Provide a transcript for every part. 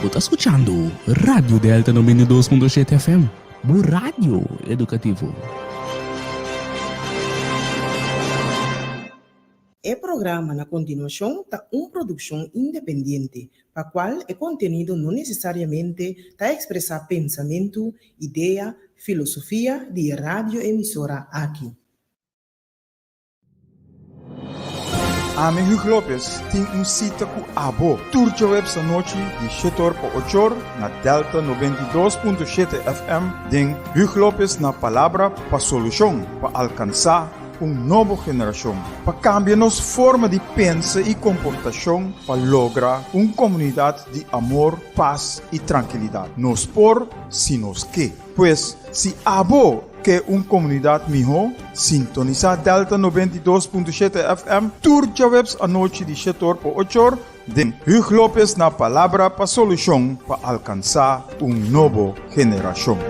Bo ta skuchando Radio Delta 92.7 FM, bo radio edukativo. E programa na kontinuashon ta un produkshon independiente, pa kual e kontenido no nesesariamente ta ekspresá pensamentu, idea, filosofia di e radioemisora aki. Ami Hugo Lopez tin un sita ku abo tur djaweps anochi di shetor pa ochor na Delta 92.7 FM den Hugo Lopez na Palabra pa Solushon pa alkansá un nobo generashon pa kambia nos forma di pensa i komportashon pa logra un komunidat di amor, pas i trankilidat. Nos por si nos ke. Pues, si abo ke un komunidat mihó, sintonisá Delta 92.7 FM tur djaweps anochi di shetor pa ochor den Huug Lopez na Palabra pa Solushon pa alkansá un nobo generashon.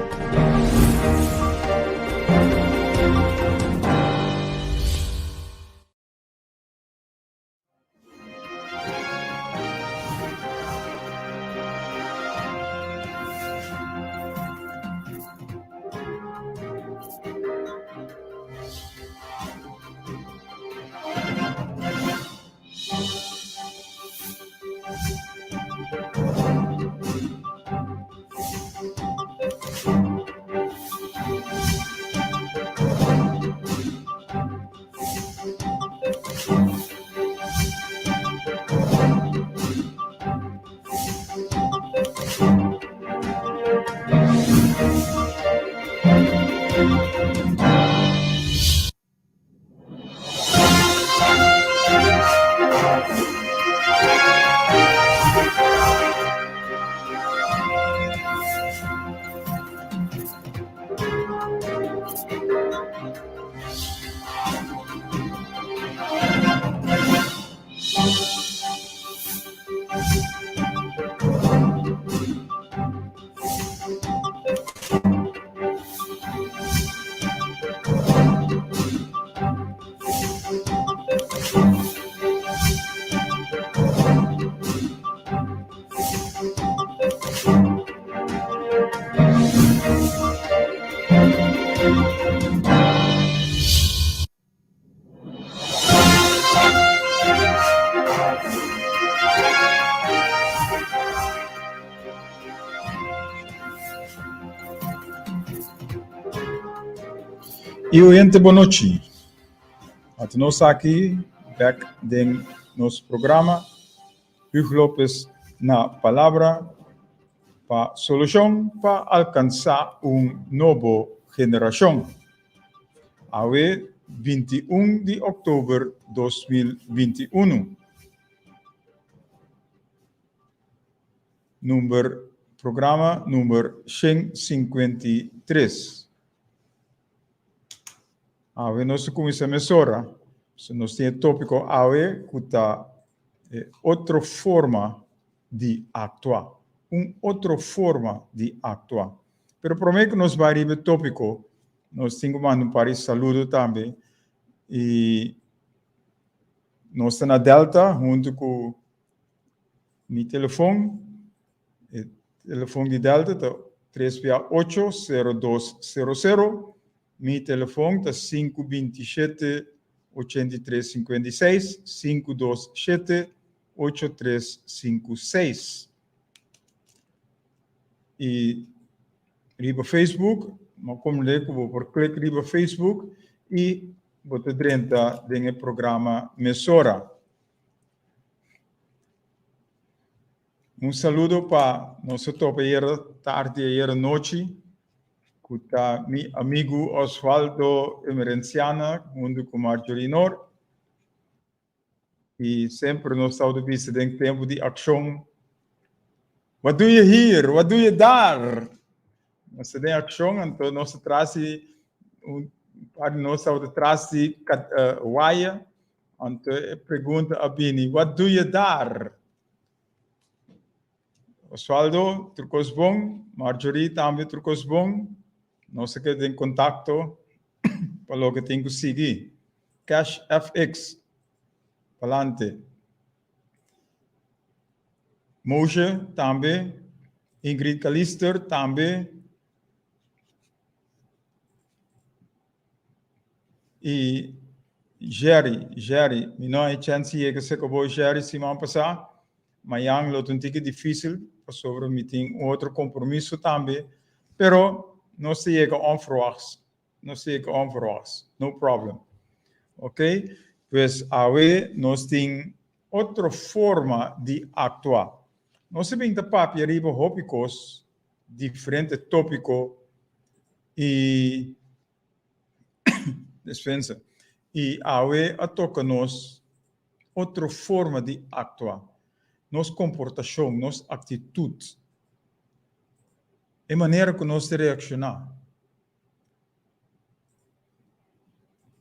I oyente bon nochi. Ata nos aki bek den nos programa Hugo Lopez na palabra pa solushon pa alkansá un nobo generashon. Awe 21 di òktober 2021. Number programa number 153. Awe nos ta kuminsá mesora. So nos tin e tópiko awe ku ta e otro forma di aktua. Un otro forma di aktua. Pero promé ku nos bai riba e tópiko, nos tin ku manda un par di saludo tambe. I nos ta na Delta huntu ku mi telefon. E telefon di Delta ta tres bia ocho sero dos sero sero. Mi telefon ta sinku 27 83 56, 527 8356. I riba Facebook, mo komprendé ku bo por klik riba Facebook i bo ta drenta den e programa mesora. Un saludo pa nos a topa ayera tardi, ayera nochi, ku ta mi amigu Osvaldo Emerenciana huntu ku Marjorie Noor. I semper nos tabata bisa den tempu di akshon, Wat doe je hier? Wat doe je daar? Nos ta den akshon, anto nos ta tras di un par di nos tabata tras di waya, anto e pregunta a bini, Wat doe je daar? Oswaldo, tur kos bon. Marjorie tambe tur kos bon. Nos ta keda den kontakto pa loke tin ku sigui. Cash FX, palante. Moshe tambe, Ingrid Calister tambe. I Jerry, Jerry, mi no a e chèns di yega serka bo Jerry siman pasá. Mañan lo ta un tiki difísil pasobra mi tin un otro kompromiso tambe, pero nos ta yega onverwachts, nos ta yega onverwachts, no problem. Ok, pues awe nos tin otro forma di aktua. Nos a bin ta papia riba hopi kos, diferente tópiko i Despensa. I awe a toka nos otro forma di aktua, nos komportashon, nos aktitut, e manera ku nos ta reakshoná.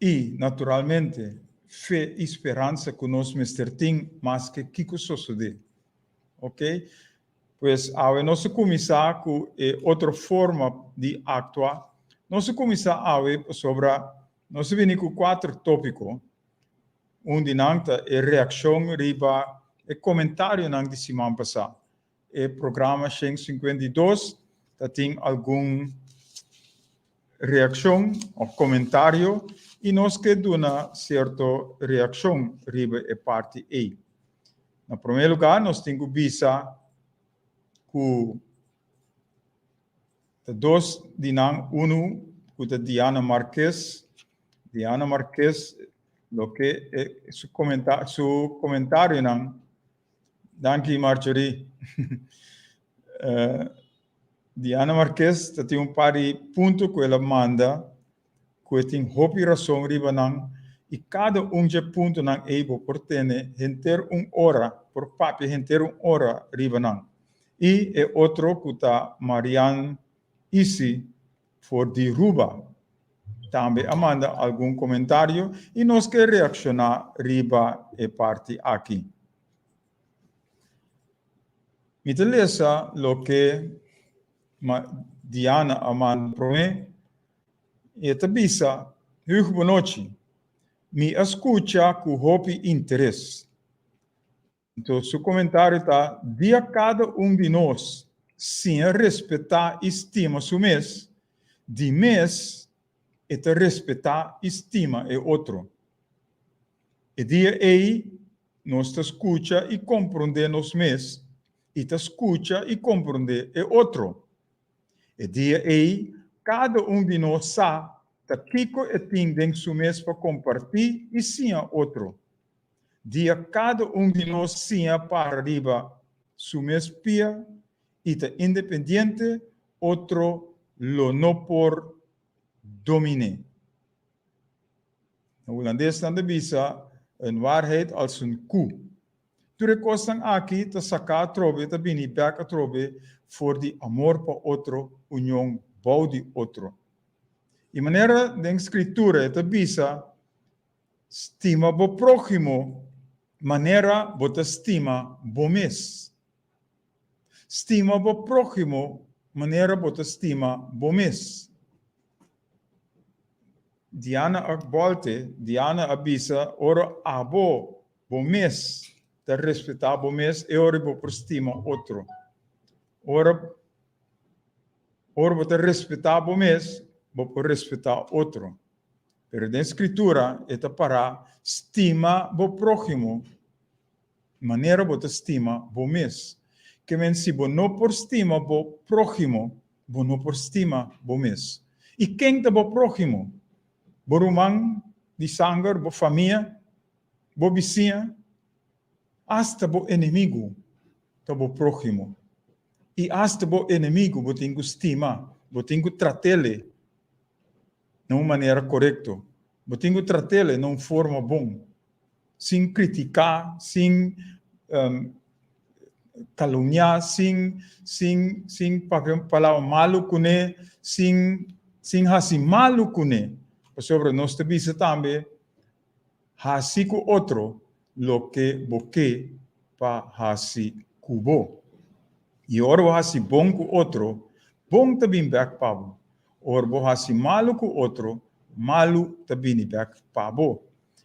I, naturalmente, fe i speransa ku nos mester tin maske kiko sosodé. Oke? Pues awe nos a kuminsá ku e otro forma di aktua. Nos a kuminsá awe pasobra nos a bini ku kuater tópiko. Un di nan ta e reakshon riba e komentarionan di siman pasá. E programa 152 ta tin algun reakshon òf komentario i nos ke duna sierto reakshon riba e parti ei. Na promé lugá nos tin ku bisa ku ta dos di nan, unu ku ta Diana Marquez, Diana Marquez loke e su komenta su komentarionan, danki Marjorie, Diana Marquez ta tin un par di punto ku el a manda ku e tin hopi rason riba nan i kada un dje puntonan ei bo por tene henter un ora, por papia henter un ora riba nan. I e otro ku ta Marian Isi for di Ruba tambe a manda algun komentario i nos ke reakshoná riba e parti aki. Mi ta lesa loke Diana a manda promé i e ta bisa, Hugo bonochi. Mi a skucha ku hopi interes. Anto su komentario ta, Dia kada un di nos siña respetá i stima su mes, di mes e ta respetá i stima e otro. E dia ei Nos ta skucha i komprondé nos mes i ta skucha i komprondé e otro. E dia ei, kada un di nos sa ta kiko e tin den su mes pa kompartí i siña otro. Dia kada un di nos siña para riba su mes pia i ta independiente, otro lo no por domin'é. Na hulandes nan ta bisa, Een waarheid als een koe. Tur e kosnan aki ta saká atrobe, ta bini bèk atrobe for di amor pa otro, union bou di otro. I manera den Skritura e ta bisa, Stima bo próhimo manera bo ta stima bo mes. Stima bo próhimo manera bo ta stima bo mes. Diana a bolte, Diana a bisa, ora abo bo mes ta respetá bo mes, e ora bo por stima otro. Ora ora bo ta respetá bo mes, bo por respetá otro. Pero den Skritura e ta pará, stima bo próhimo manera bo ta stima bo mes. Ke men si bo no por stima bo próhimo, bo no por stima bo mes. I ken ta bo próhimo? Bo ruman di sanger, bo famia, bo bisiña? Asta bo enemigu ta bo próhimo. I asta bo enemigu bo tin ku stima, bo tin ku trat'el na un manera korekto, bo tin ku trat'el na un forma bon. sin kritiká, sin kalumniá, sin sin sin papia un palabra malu kuné, sin sin hasi malu kuné. Pasobra nos ta bisa tambe, hasi ku otro loke bo ke pa hasi ku bo. I ora bo hasi bon ku otro, bon ta bin bèk pa bo. Ora bo hasi malu ku otro, malu ta bini bèk pa bo.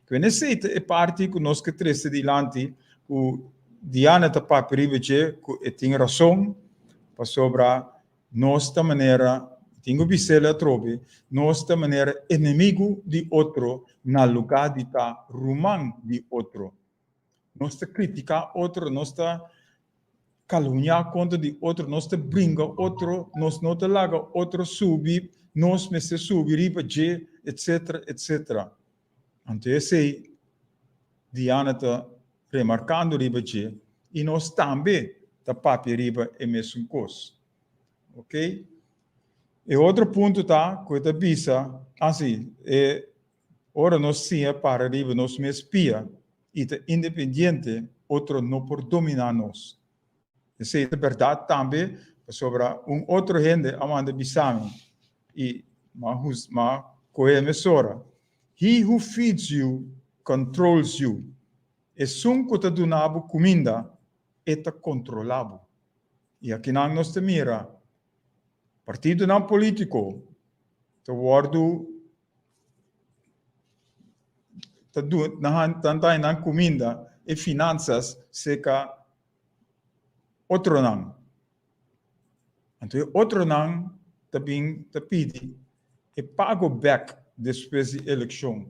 Ku esei ta e parti ku nos ke trese dilanti ku Diana ta papia riba dje ku e tin rason, pasobra nos ta manera, tin ku bis'el atrobe, nos ta manera enemigu di otro na lugá di ta ruman di otro. Nos ta kritiká otro, nos ta kaluniá kontra di otro, nos ta bringa otro, nos no ta laga otro subi, nos mester subi riba dje, etcetera, etcetera. Anto esei Diana ta remarkando riba dje i nos tambe ta papia riba e mesun kos. Ok? E otro punto ta ku e ta bisa, asi, e Ora nos siña para riba nos mes pia i ta independiente, otro no por dominá nos. Esei ta bèrdat tambe pasobra un otro hende a manda bisa mi i m'a kohe mesora, He who feeds you controls you. Esun ku ta duna bo kuminda, e ta kontrolá bo. I akinan nos ta mira partidonan polítiko ta wòrdu ta du nan ta daña nan kuminda e finansas seka otronan. Anto e otronan ta bin ta pidi e pago bek despues di elekshon.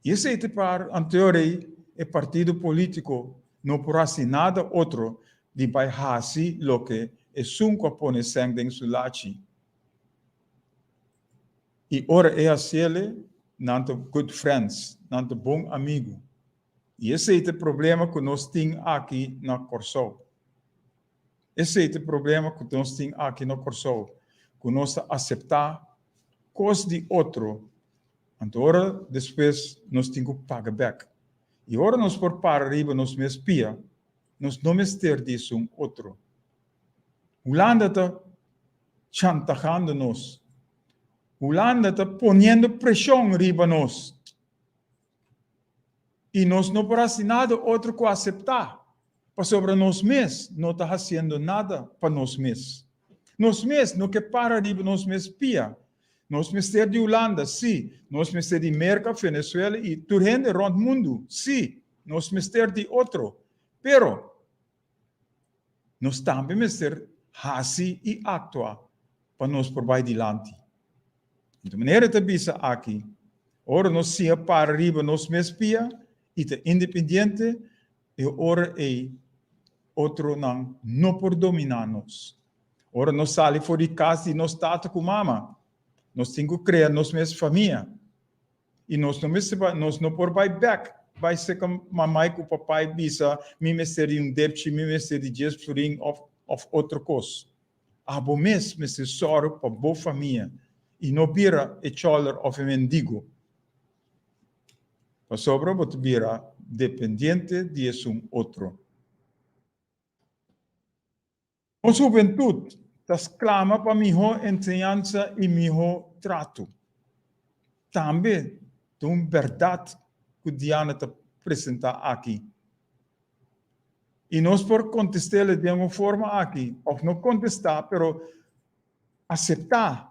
I esei ta par anterior ei e partido politiko no por hasi nada otro di bai hasi loke esun ku a pone sèn den su lachi. I ora e hasiele, nan ta good friends, nan ta bon amigu. I esei ta e problema ku nos tin aki na Kòrsou. Esei ta e problema ku nos tin aki na Kòrsou, ku nos ta aseptá kos di otro, anto ora despues nos tin ku paga bèk. I ora nos por para riba nos mes pia, nos no mester di esun otro. Hulanda ta chantajando nos. Hulanda ta poniendo preshon riba nos. I nos no por hasi nada otro ku aseptá, pasobra nos mes no ta hasiendo nada pa nos mes. Nos mes no ke para riba nos mes pia. Nos mester di Hulanda, sí. Nos mester di Merka, Venezuela i tur hende rònt mundu, sí. Nos mester di otro. Pero, Nos tambe mester hasi i aktua pa nos por bai dilanti. Di manera e ta bisa aki, ora nos siña para riba nos mes pia i ta independiente, e ora ei otronan no por dominá nos. Ora nos sali for di kas di nos tata ku mama, nos tin ku krea nos mes famia. I nos no mester bai, nos no por bai bek, bai seka mamai ku papai bisa mi mester di un depchi, mi mester di djes florin òf òf otro kos. Abo mes mester sòru pa bo famia i no bira e chòler òf e mendigo. Pasobra bo ta bira dependiente di esun otro. Nos hubentut ta sklama pa mihó enseñansa i mihó trato. Tambe ta un bèrdat ku Diana ta presentá aki. I nos por kontest'é den un forma aki òf no kontestá pero aseptá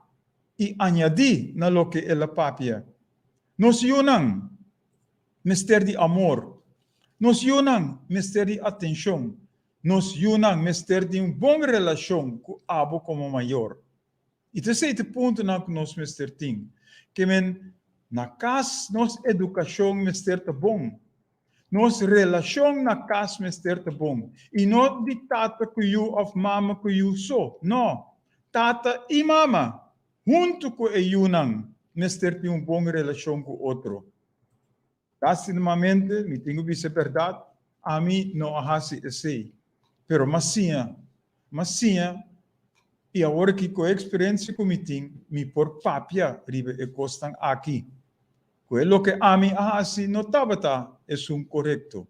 i añadí na loke el a papia. Nos yunan mester di amor. Nos yunan mester di atenshon. Nos yunan mester tin un bon relashon ku abo komo mayor. I ta esei ta e puntonan ku nos mester tin. Ke men, na kas nos edukashon mester ta bon. Nos relashon na kas mester ta bon. I no di tata ku yu òf mama ku yu so. No, tata i mama huntu ku e yunan mester tin un bon relashon ku otro. Lastimamente, mi tin ku bisa e bèrdat, ami no a hasi esei. Pero m'a siña, m'a siña, i awor aki ku e eksperensia ku mi tin, mi por papia riba e kosnan aki, ku e loke ami a hasi no tabata esun korekto.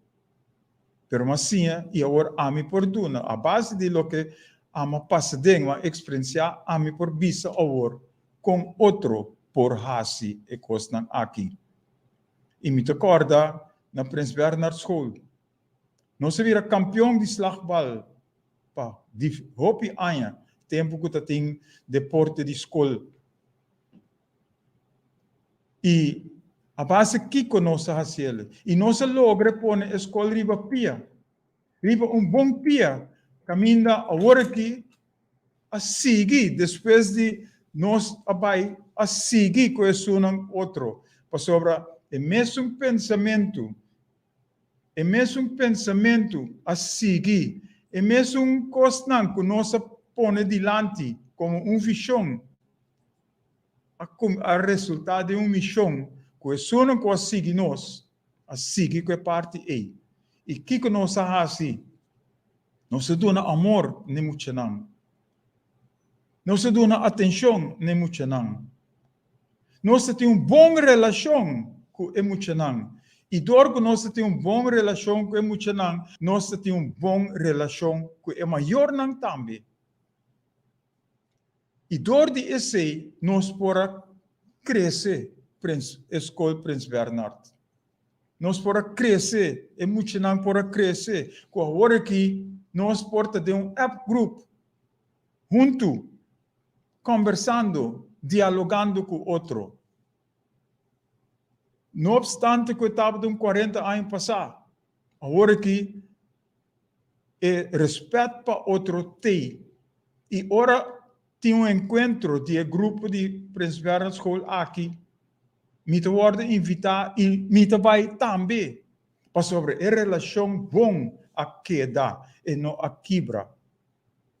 Pero m'a siña, i awor ami por duna, a base di loke ami a pasa den, m'a eksperensiá, ami por bisa awor kon otro por hasi e kosnan aki. I mi ta kòrda na Prins Bernhard School. Nos a bira kampion di slagbal. pa hopi aña, tempu ku ta tin deporte di skol. I a base kiko nos a hasi el? I nos a logra pone e skol riba pia, riba un bon pia, kaminda awor aki a sigui despues di nos a bai a sigui ku esunnan otro, pasobra e mesun pensamentu, e mesun pensamentu a sigui, e mesun kosnan ku nos a pone dilanti komo un vishon a a resultá den un mishon ku esunnan ku a sigui nos a sigui ku e parti ei. I kiko nos a hasi? Nos a duna amor n'e muchanan. Nos a duna atenshon n'e muchanan. Nos ta tin un bon relashon ku e muchanan. I dor ku nos ta tin un bon relashon ku e muchanan, nos ta tin un bon relashon ku e mayornan tambe. I dor di esei nos por a krese Prins, e skol Prins Bernhard. Nos por a krese, e muchanan por a krese, ku awor aki nos por ta den un app group huntu, kòmbersando, dialogando ku otro. No opstante ku e tabata un kuarenta aña pasá, awor aki e rèspèt pa otro t'ei. I ora tin un enkuentro di e grupo di Prins Bernhard School aki, mi ta wòrdu invitá i mi ta bai tambe, pasobra e relashon bon a keda, e no a kibra.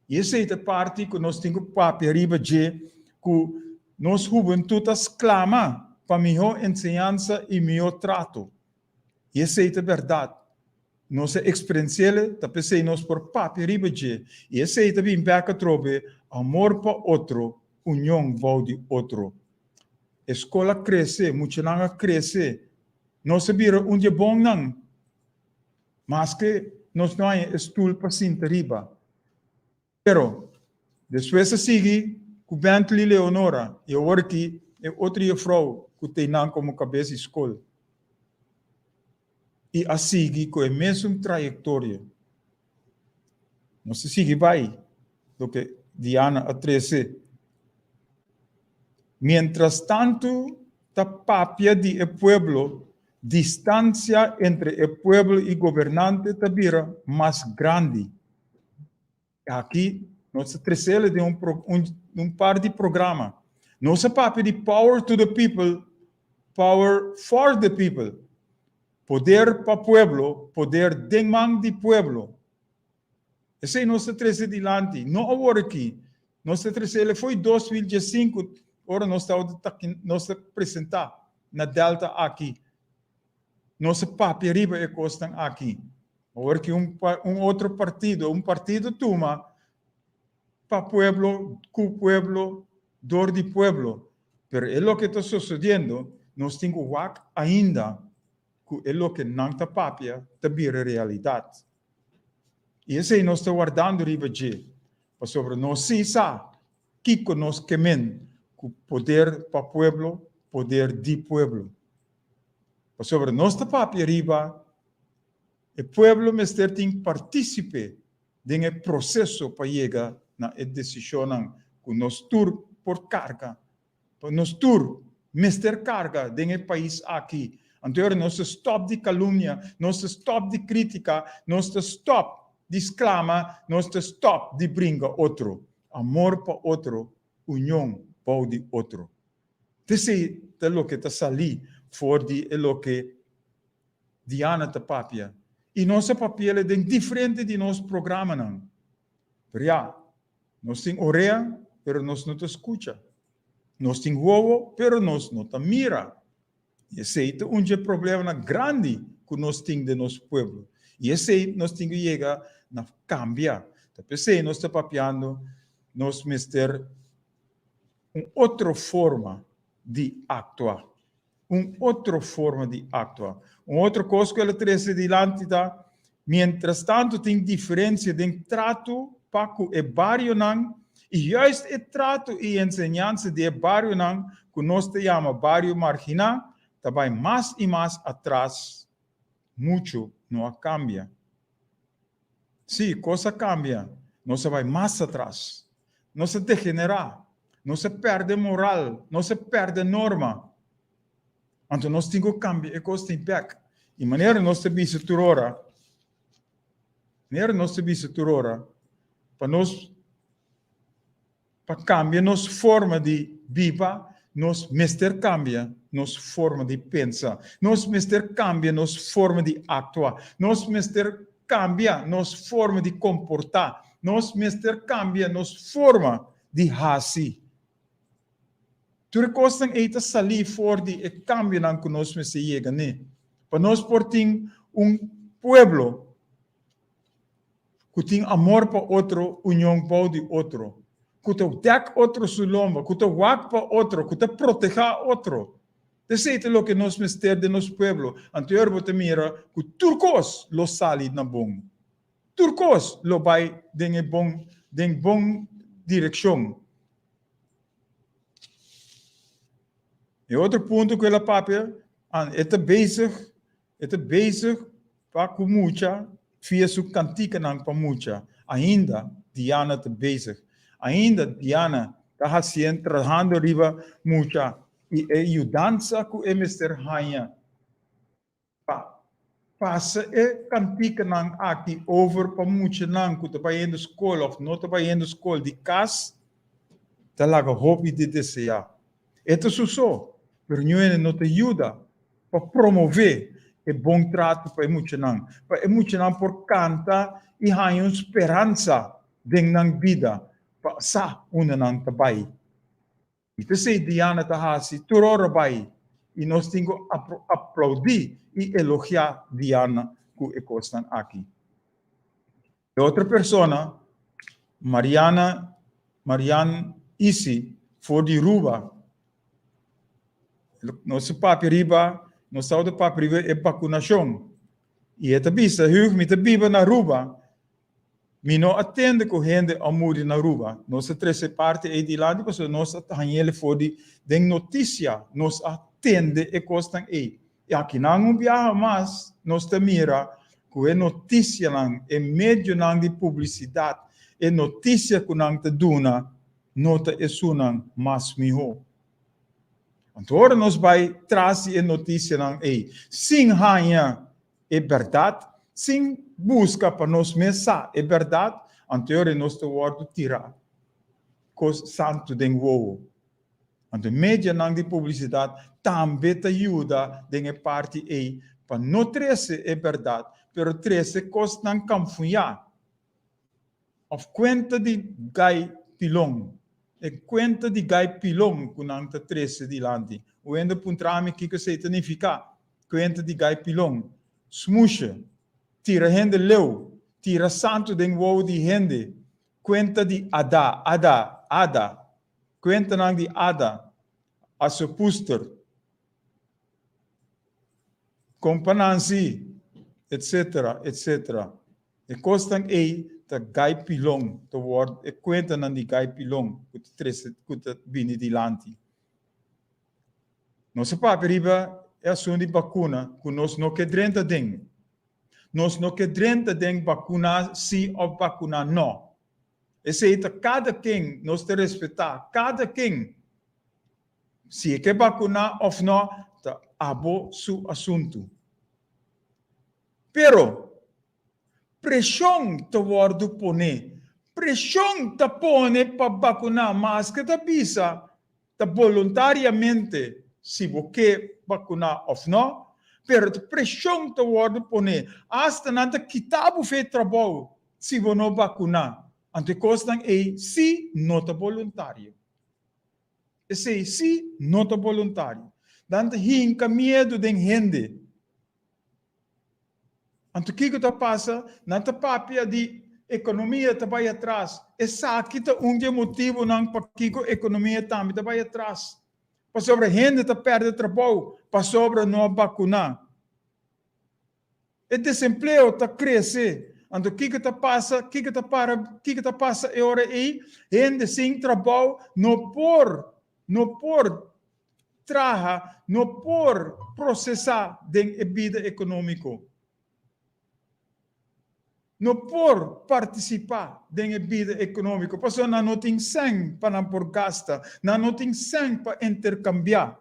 I esei ta e parti ku nos tin ku papia riba dje, ku nos hubentut ta sklama pa mihó enseñansa i mihó trato. I esei ta bèrdat. Nos a eksperensi'el, ta p'esei nos por papia riba dje. I esei ta bin bèk atrobe, amor pa otro, union bou di otro. E skol a krese, muchanan a krese. Nos a bira un dje bonnan, maske nos no haña e stul pa sinta riba. Pero, despues a sigui ku Bentley Leonora i awor aki e otro jefrou ku ta einan komo kabes di skol. I a sigui ku e mesun trayektoria. Nos ta sigui bai loke Diana a trese. Mientras tantu ta papia di e pueblo, distansia entre e pueblo i gobernante ta bira mas grandi. Aki nos ta tresele den un un par di programa. Nos a papia di power to the people, power for the people. Poder pa pueblo, poder den man di pueblo. Esei nos ta trese dilanti, no awor aki. Nos ta tresele fo'i 2015 ora nos tabata nos ta presenta na Delta aki. Nos a papia riba e kosnan aki. Awor ki un un otro partido, un partido tuma pa pueblo, ku pueblo, dor di pueblo. Pero e loke ta sosodiendo, nos tin ku wak ainda ku e loke nan ta papia ta bira realidat. I esei nos ta wardando riba dje, pasobra nos sí sa kiko nos ke men ku poder pa pueblo, poder di pueblo. Pasobra nos ta papia riba e pueblo mester tin partísipe den e proseso pa yega na e desishonnan ku nos tur por karga, pa nos tur mester karga den e pais aki. Anto ora nos ta stòp di kalumnia, nos ta stòp di krítika, nos ta stòp di sklama, nos ta stòp di bringa otro. Amor pa otro, union bou di otro. T'esei ta loke ta salí for di e loke Diana ta papia. I nos a papi'el den diferente di nos programanan. Pero ya, nos tin orea, pero nos no ta skucha. Nos tin wowo, pero nos no ta mira. I esei ta un dje problemanan grandi ku nos tin den nos pueblo. I esei nos tin ku yega na kambia. Ta p'esei nos ta papiando, nos mester un otro forma di aktua. Un otro forma di aktua. Un otro kos ku el a trese dilanti ta, mientras tantu tin diferensia den trato pa ku e barionan i juist e trato i enseñansa di e barionan ku nos ta yama bario marginá ta bai mas i mas atras, muchu no a kambia. Sí, kos a kambia. Nos a bai mas atras. Nos a degenerá. Nos a pèrdè moral. Nos a pèrdè norma. Anto nos tin ku kambia e kos tin bèk. I manera nos ta bisa tur ora, manera nos ta bisa tur ora, pa nos pa kambia nos forma di biba, nos mester kambia nos forma di pensa. Nos mester kambia nos forma di aktua. Nos mester kambia nos forma di komportá. Nos mester kambia nos forma di hasi. Tur e kosnan ei ta salí for di e kambionan ku nos mester yega n'e, pa nos por tin un pueblo ku tin amor pa otro, union bou di otro, ku ta dèk otro su lomba, ku ta wak pa otro, ku ta protehá otro. Esei ta loke nos mester den nos pueblo. Anto ora bo ta mira ku tur kos lo sali na bon. Tur kos lo bai den e bon den bon direkshon. E otro punto ku el a papia, e ta bezig, e ta bezig pa ku mucha via su kantikanan pa mucha. Ainda Diana ta bezig. Ainda Diana ta hasien trahando riba mucha i e yudansa ku e mester haña. Pa pasa e kantikanan aki over pa muchanan ku ta bayendo skol òf no ta bayendo skol di kas ta laga hopi di deseá. E ta su so, pero niun hende no ta yuda pa promové e bon trato pa e muchanan, pa e muchanan por kanta i haña un speransa den nan bida pa sa unda nan ta bai. I p'esei Diana ta hasi tur ora bai i nos tin ku aplaudí i elogiá Diana ku e kosnan aki. E otro persona, Mariana, Marian Isi, for di Ruba. Nos a papia riba, nos tabata papia riba e bakunashon. I e ta bisa, Hugh, mi ta biba na Ruba. Mi no a tende ku hende a muri na Aruba. Nos a trese parti ei dilanti pasobra nos a hañ'el for di den notisia. Nos a tende e kosnan ei. I akinan un biaha mas nos ta mira ku e notisianan, e medionan di publisidat, e notisia ku nan ta duna no ta esunnan mas mihó. Anto ora nos bai tras di e notisianan ei sin haña e bèrdat, sin buska pa nos mes sa e bèrdat, anto e ora nos ta wòrdu tirá kos santu den wowo. Anto e medianan di publisidat tambe ta yuda den e parti ei pa no trese e bèrdat, pero trese kosnan kamfuñá. Of kuenta di gai pilon. E kuenta di gai pilon ku nan ta trese dilanti. Un hende puntra mi kiko esei ta nifiká. Kuenta di gai pilon. Smushe. Tira hende leu. Tira santu den wou di hende. Kuenta di ada, ada, ada. Kuentanan di ada. Asopuster. Kompa Nancy, etcetera, etcetera. E kosnan ei ta gai pilon, ta wòrdu e kuentanan di gai pilon ku ta trese, ku ta bini dilanti. Nos a papia riba e asuntu di bakuna ku nos no ke drenta den. Nos no ke drenta den bakuna si òf bakuna nò. Esei ta kada ken, nos ta respetá kada ken. Si e ke bakuná òf nò ta abo su asuntu. Pero, preshon ta wòrdu poné. Preshon ta pone pa bakuná maske ta bisa ta boluntariamente si bo ke bakuná òf nò, pero ta preshon ta wòrdu poné. Asta nan ta kita bo fe trabou si bo no bakuná. Anto e kosnan ei sí no ta boluntario. Esei sí no ta boluntario. Nan ta hinka miedu den hende. Anto kiko ta pasa? Nan ta papia di ekonomia ta bai atras. Esaki ta un di e motibunan pakiko ekonomia tambe ta bai atras. Pasobra hende ta pèrdè trabou pasobra no a bakuná. E desempleo ta krese. Anto kiko ta pasa? Kiko ta para? Kiko ta pasa e ora ei? Hende sin trabou no por, no por traha, no por prosesá den e bida ekonómiko. no por partisipá den e bida ekonómiko pasobra nan no tin sèn pa nan por gasta, nan no tin sèn pa interkambiá.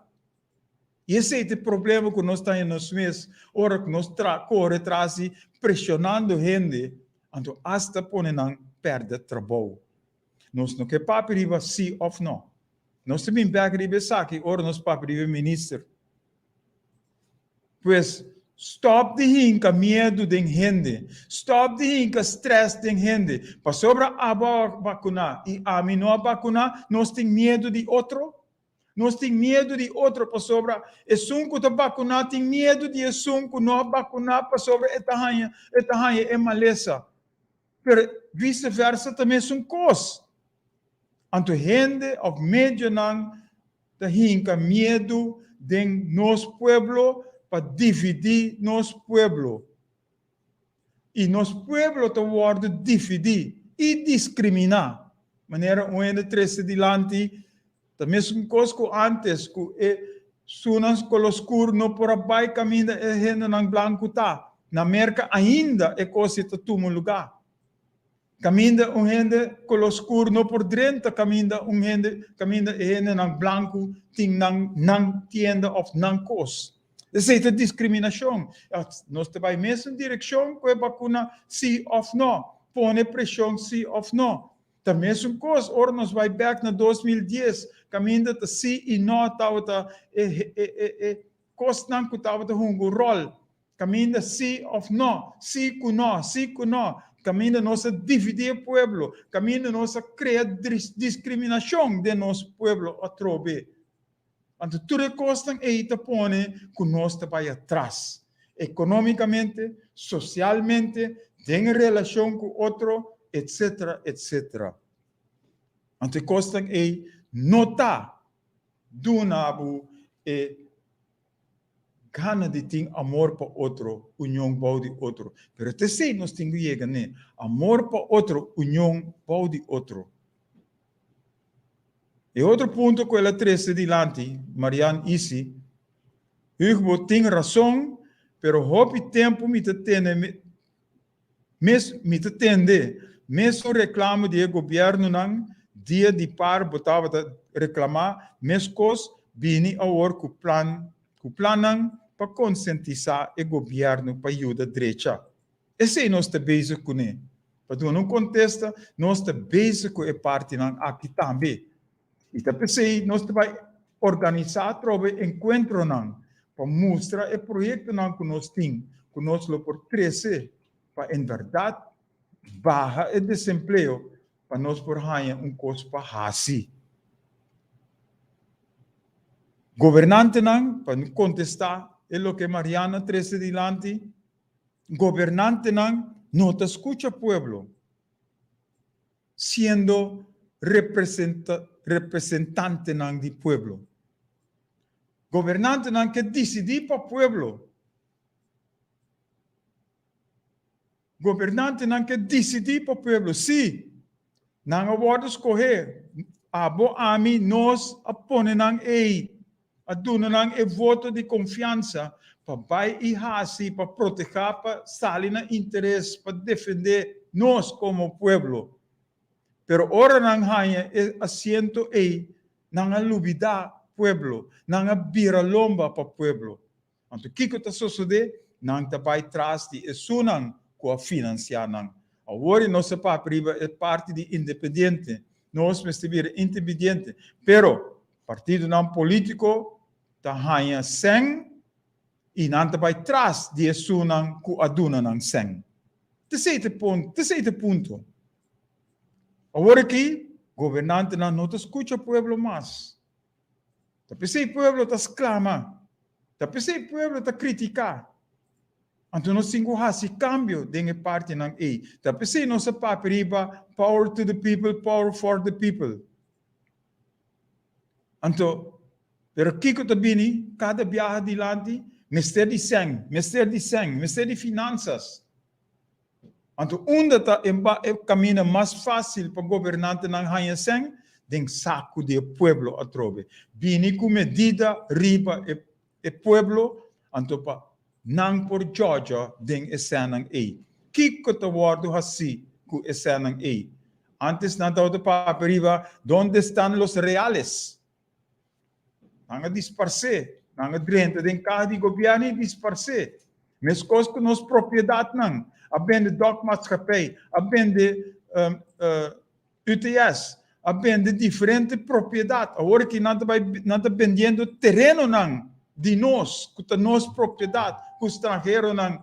I esei ta e problema ku nos ta haña nos mes ora ku nos tra kore tras di preshonando hende, anto asta pone nan pèrdè trabou. Nos no ke papia riba sí òf nò. Nos ta bin bèk riba esaki ora nos papia riba e minister. Pues, stòp di hinka miedu den hende. Stòp di hinka strès den hende. Pasobra abo a bakuná i ami no a bakuná, nos tin miedu di otro? Nos tin miedu di otro pasobra esun ku ta bakuná tin miedu di esun ku no a bakuná pasobra e ta haña e ta haña e malesa. Pero vise versa ta mesun kos. Anto hende òf medionan ta hinka miedu den nos pueblo pa dividí nos pueblo. I nos pueblo ta wòrdu dividí i diskriminá. Manera un hende trese dilanti ta mesun kos ku ántes ku e sunan koló skur no por a bai kaminda e hendenan blanku ta. Na Merka ainda e kos ei ta tuma lugá. Kaminda un hende koló skur no por drenta kaminda un hende kaminda e hendenan blanku tin nan nan tienda òf nan kos. Esei ta diskriminashon. Nos ta bai mesun direkshon ku e bakuna si òf nò, pone preshon si òf nò. Ta mesun kos ora nos bai bèk na 2010 kaminda ta si i nò tabata e e e e kosnan ku tabata hunga un ròl. Kaminda sí òf nò, sí ku nò, sí ku nò, kaminda nos a dividí e pueblo, kaminda nos a krea diskriminashon den nos pueblo atrobe. Anto tur e kosnan ei ta pone ku nos ta bai atras, ekonómikamente, sosialmente, den relashon ku otro, etsetera, etsetera. Anto e kosnan ei no ta duna bo e Gana di tin amor pa otro, union bou di otro. Pero ta esei nos tin ku yega n'e, amor pa otro, union bou di otro. E otro punto ku el a trese dilanti, Marianne Isi, Huug bo tin rason, pero hopi tempu mi ta tene Mes mi ta tende mesun reclamo di e gobiernonan dia di par bo tabata reclama mescos bini awor cu plan cu plannan pa consentisa e gobierno pa yuda drecha. Esey nos ta bezig cune. Pa duna un contesta nos ta bezig cu e partinan aki tambe. Y ta pesey nos ta bay organisa atrobe encuentronan pa mustra e proyectonan cu nos tin, cu nos lo por trece pa en berdad baha e desempleo pa nos por haña un cos pa haci. Gobernantenan, pa contesta e loke Mariana a trece dilanti, gobernantenan no ta scucha pueblo. Siendo representantenan di pueblo. Gobernantenan ke disidí pa pueblo. Gobernantenan ke disidí pa pueblo. Sí, nan a wòrdu skohé. Abo, ami, nos a pone nan ei. A duna nan e voto di konfiansa pa bai i hasi, pa protehá, pa sali na interes, pa defendé nos komo pueblo. Pero ora nan haña e asiento ei, nan a lubidá pueblo, nan a bira lomba pa pueblo. Anto kiko ta sosodé? Nan ta bai tras di esunnan ku a finansiá nan. Awor i nos a papia riba e parti di independiente. Nos mester bira independiente. Pero partidonan polítiko ta haña sèn i nan ta bai tras di esunnan ku a duna nan sèn. T'esei ta e ta e punto. Awor aki gobernantenan no ta skucha pueblo mas. Ta p'esei pueblo ta sklama. Ta p'esei pueblo ta kritiká. Anto nos tin ku hasi kambio den e partinan ei. Ta p'esei nos a papia riba power to the people, power for the people. Anto, pero kiko ta bini kada biaha dilanti? Mester di sèn, mester di sèn, mester di finansas. Anto unda ta e e kaminda mas fásil pa gobernantenan haña sèn? Den saku di e pueblo atrobe. Bini ku medida riba e e pueblo, anto pa nan por djòdjò den e sènnan ei. Kiko ta wòrdu hasí ku e sènnan ei? Ántes nan tabata papia riba Donde están los reales? Nan a disparsé. Nan a drenta den kaha di gobièrnu i disparsé. Meskos ku nos propiedatnan. A bende Dokmaatschappij, a bende UTS, a bende diferente propiedat. Awor aki nan ta bai nan ta bendiendo terenonan di nos, ku ta nos propiedat, ku stranheronan.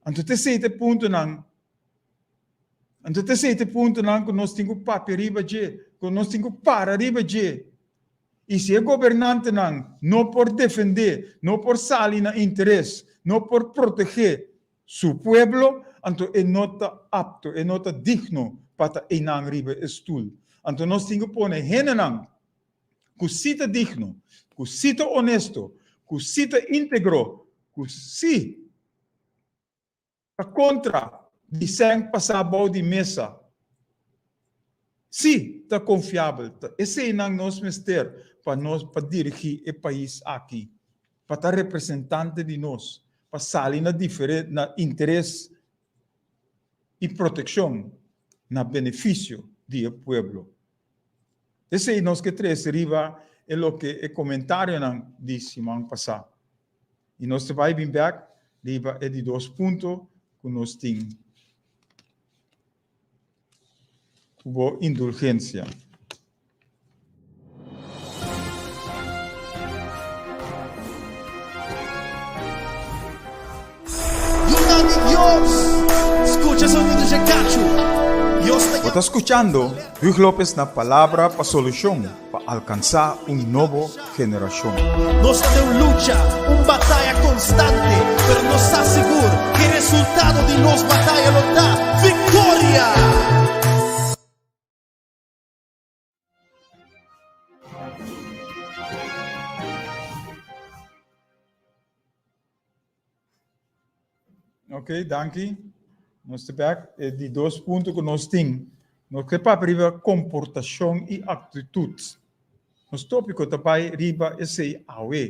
Anto ta esei ta e puntonan. Anto ta esei ta e puntonan ku nos tin ku papia riba dje, ku nos tin ku para riba dje. I si e gobernantenan no por defendé, no por sali na interes, no por protegé su pueblo, anto e no ta apto, e no ta digno pa ta einan riba e stul. Anto nos tin ku pone hendenan ku sí ta digno, ku sí ta onesto, ku sí ta íntegro, ku sí ta kontra di sèn pasá bou di mesa. Sí, ta konfiabel. Ta eseinan nos mester pa nos pa dirigí e pais aki, pa ta representante di nos, pa sali na na interes i protekshon na benefisio di e pueblo. Esei nos ke trese riba e loke e komentarionan di siman pasá. I nos ta bai bin bek riba e di dos punto ku nos tin ku bo indulgensia. Yunan di Dios, skucha sonido dje kachu. Dios ta Bo ta skuchando Huug Lopez na Palabra pa Solushon pa alkansá un nobo generashon. Nos ta den un lucha, un bataya konstante, pero nos sa sigur ku e resultado di nos bataya lo ta viktoria! Ok, danki. Nos ta bek. E di dos punto ku nos tin, nos ke papia riba komportashon i aktitut. Nos tópiko ta bai riba esei awe.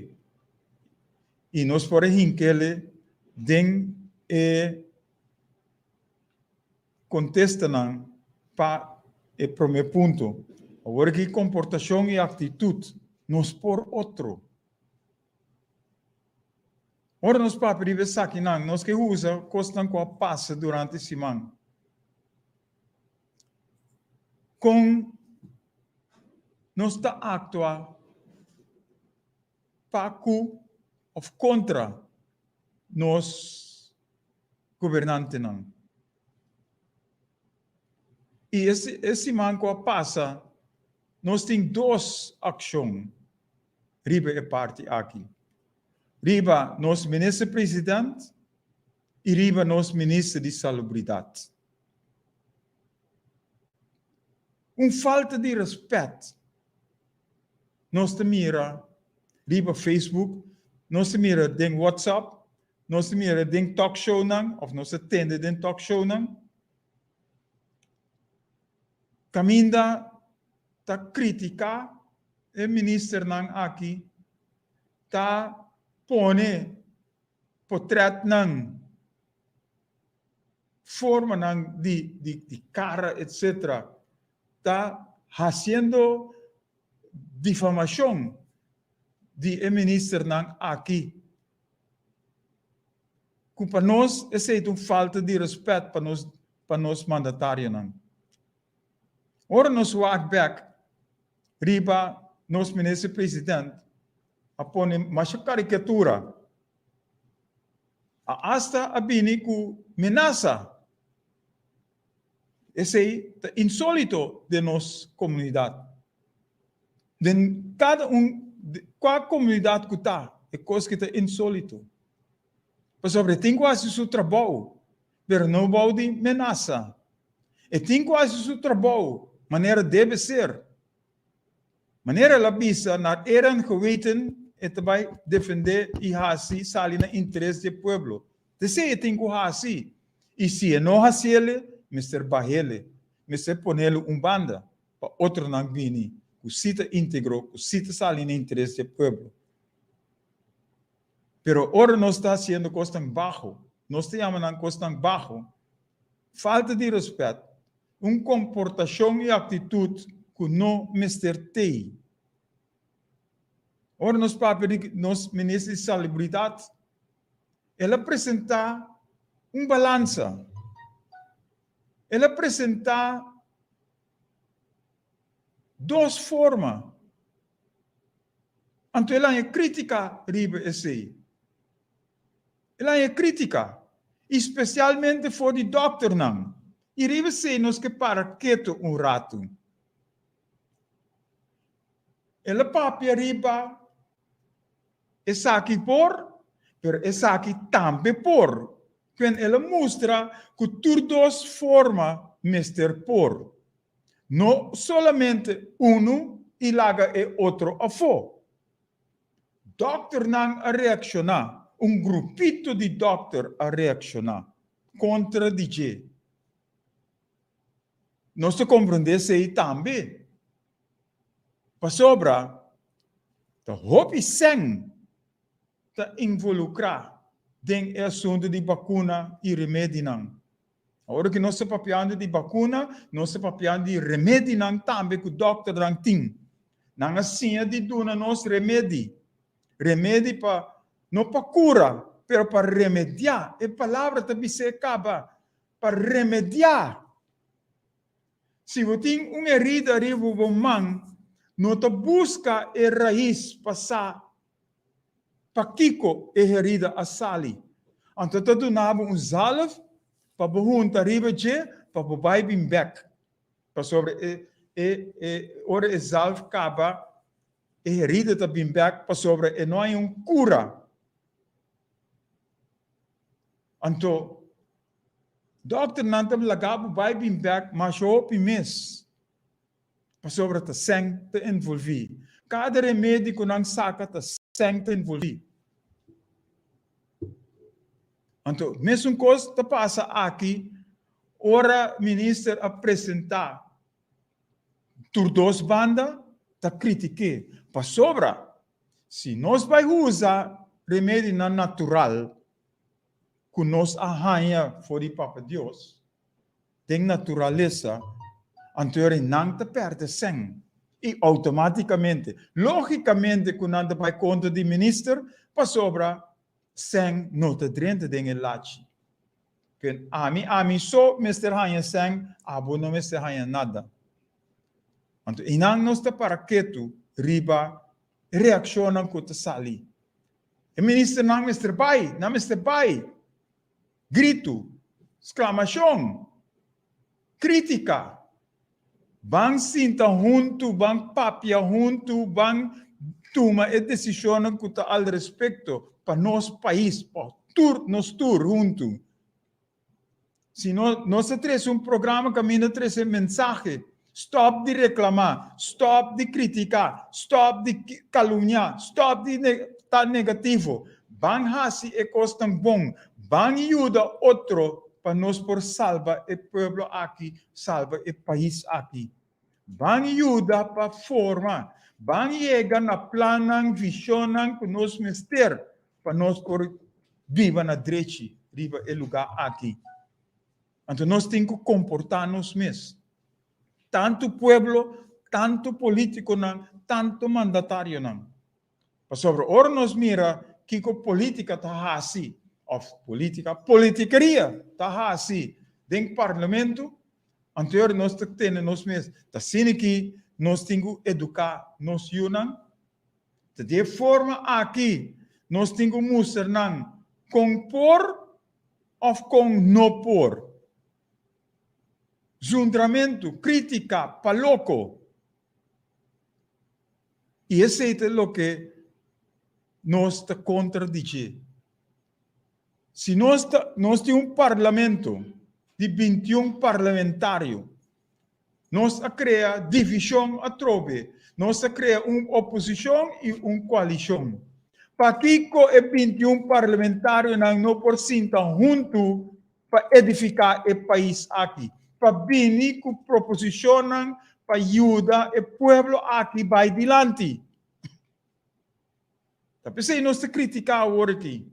I nos por a hink'ele den e kontestanan pa e promé punto. Awor aki komportashon i aktitut nos por otro. Ora nos papia riba esakinan, nos ke usa kosnan ku a pasa durante siman. Kon nos ta aktua pa ku òf kontra nos gobernantenan? I e siman ku a pasa, nos tin dos akshon riba e parti aki. Riba nos minister president i riba nos minister di salubridat. Un falta di respet nos ta mira riba Facebook, nos ta mira den WhatsApp, nos ta mira den talkshownan of nos ta tende den talkshownan. Kaminda ta kritiká e ministernan aki ta pone potretnan, formanan di di kara etc. Ta hasiendo difamashon di e ministernan aki. Ku pa nos esei ta un falta di rèspèt pa nos pa nos mandatarionan. Ora nos wak bek riba nos minister president a pone masha karikatura, a asta a bini ku menasa. Esei ta insolito den nos komunidat. Den kada un, kua komunidat ku ta, e kos ki ta insolito. Pasobra e tin ku hasi su trabou, pero no bou di menasa. E tin ku hasi su trabou manera debe ser. Manera el a bisa, naar eer en geweten e ta bai defendé i hasi sali na interes di e pueblo. T'esei e tin ku hasi. I si e no hasiele, mester bahele, mester ponele un banda pa otronan bini ku si ta íntegro, ku si ta sali na interes di e pueblo. Pero ora nos ta hasiendo kosnan baho, nos ta yama nan kosnan baho. Falta di rèspèt, un komportashon i aktitut ku no mester tei. Ora nos papia di nos Minister di Salubridat, el a presentá un balansa. El a presentá dos forma. Anto el haña krítika riba esei. El haña krítika, i spesialmente for di dòkternan. I riba esei nos ke para ketu un ratu. El a papia riba esaki por, pero esaki tambe por. Kuen el a mustra ku tur dos forma mester por. No solamente unu i laga e otro afó. Dòkternan a reakshoná, un grupito di dòkter a reakshoná kontra di dje. Nos ta komprondé esei tambe, pasobra ta hopi sèn ta involukrá den e asuntu di bakuna i remedinan. Awor ku nos ta papiando di bakuna, nos ta papiando di remedinan tambe ku dòkternan tin. Nan a siña di duna nos remedi. Remedi pa, no pa kura, pero pa remediá. E palabra ta bis'é kaba, pa remediá. Si bo tin un herida riba bo man, no ta buska e rais pa sa Pakiko e herida a sali? Anto ta duna bo un zalf pa bo hunta riba dje pa bo bai bin bek. Pasobra e e e ora e zalf kaba e herida ta bin bek pasobra e no hay un kura. Anto dokternan ta laga bo bai bin bek masha hopi mes. Pasobra ta sèn ta envolví. Kada remedi ku nan saka ta sèn ta envolví. Anto, mesun kos ta pasa aki ora minister a presentá tur dos banda ta kritik'é. Pasobra si nos bai usa remedinan natural ku nos a haña for di Papa Dios, den naturalesa, anto ora nan ta perde sèn i outomátikamente, lógikamente ku nan ta bai kontra di minister pasobra sèn no ta drenta den e lachi. Ken ami, ami so mester haña sèn, abo no mester haña nada. Anto einan nos ta para ketu riba e reakshonnan ku ta sali. E ministernan mester bai, nan mester bai. Gritu, sklamashon, krítika. Ban sinta huntu, ban papia huntu, ban tuma e desishonnan ku ta al respekto pa nos pais, pa tur, nos tur huntu. Si no, nos ta trese un programa kaminda trese mensahe, stòp di reklamá, stòp di kritiká, stòp di kalumniá, stòp di ta negativo. Ban hasi e kosnan bon, ban yuda otro pa nos por salba e pueblo aki, salba e pais aki. Ban yuda pa forma, ban yega na plannan, vishonnan ku nos mester pa nos por biba na drechi riba e lugá aki. Anto nos tin ku komportá nos mes. Tantu pueblo, tantu polítikonan, tantu mandatarionan. Pasobra ora nos mira kiko polítika ta hasi, òf polítika, politikeria ta hasi den parlamento, anto ora nos ta tene nos mes. Ta asina ki nos tin ku eduká nos yunan. Ta di e forma aki nos tin ku mustra nan kon por òf kon no por. Zundramentu, krítika, pa loko. I esei ta loke nos ta kontra di dje. Si nos ta, nos tin un parlamento di bintiun parlamentario, nos a krea divishon atrobe, nos a krea un oposishon i un koalishon. Pakiko e bintiun parlamentarionan no por sinta huntu pa edifiká e pais aki, pa bini ku proposishonnan pa yuda e pueblo aki bai dilanti? Ta p'esei nos ta kritiká awor aki.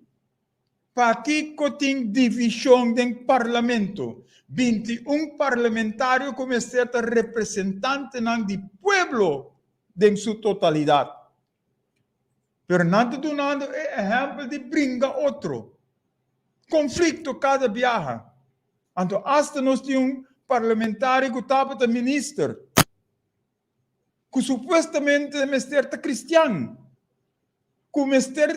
Pakiko tin divishon den Parlamento? 21 parlamentario ku mester ta representantenan di pueblo den su totalidat. Pero nan ta dunando e ehèmpel di bringa otro. Konflikto kada biaha. Anto asta nos tin un parlamentario ku tabata minister, ku supuestamente mester ta kristian, ku mester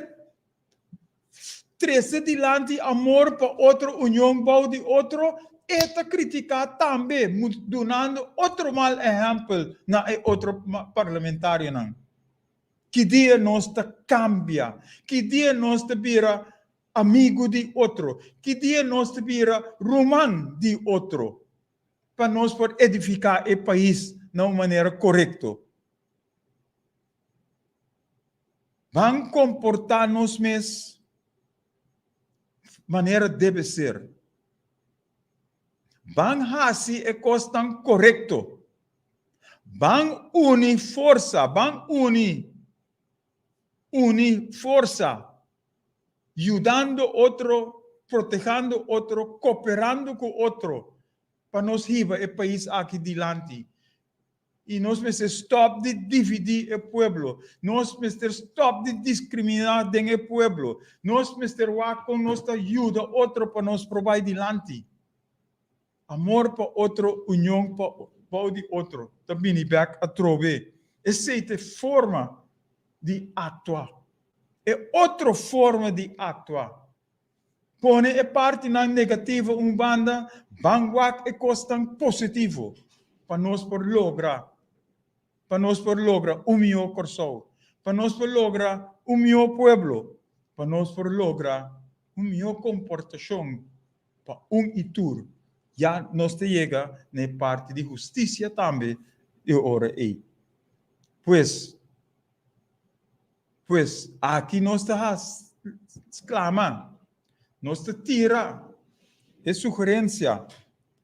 trese dilanti amor pa otro, union bou di otro, e ta kritiká tambe, dunando otro mal ehèmpel na e otro parlamentarionan. Ki dia nos ta kambia? Ki dia nos ta bira amigu di otro? Ki dia nos ta bira ruman di otro pa nos por edifiká e pais na un manera korekto? Ban komportá nos mes manera debe ser. Ban hasi e kosnan korekto. Ban uni forsa, ban uni, uni forsa, yudando otro, protehando otro, koperando ku otro pa nos hiba e pais aki dilanti. I nos mester stòp di dividí e pueblo. Nos mester stòp di diskriminá den e pueblo. Nos mester wak kon nos ta yuda otro pa nos por bai dilanti. Amor pa otro, union pa bou di otro ta bini bèk atrobe. Esei ta e forma di aktua. E otro forma di aktua. Pone e partinan negativo un banda, ban wak e kosnan positivo pa nos por logra, pa nos por logra un mihó Kòrsou, pa nos por logra un mihó pueblo, pa nos por logra un mihó komportashon pa un i tur. Ya nos ta yega na e parti di hustisia tambe e ora ei. Pues. Pues, aki nos ta sklama, nos ta tira e sugerensia,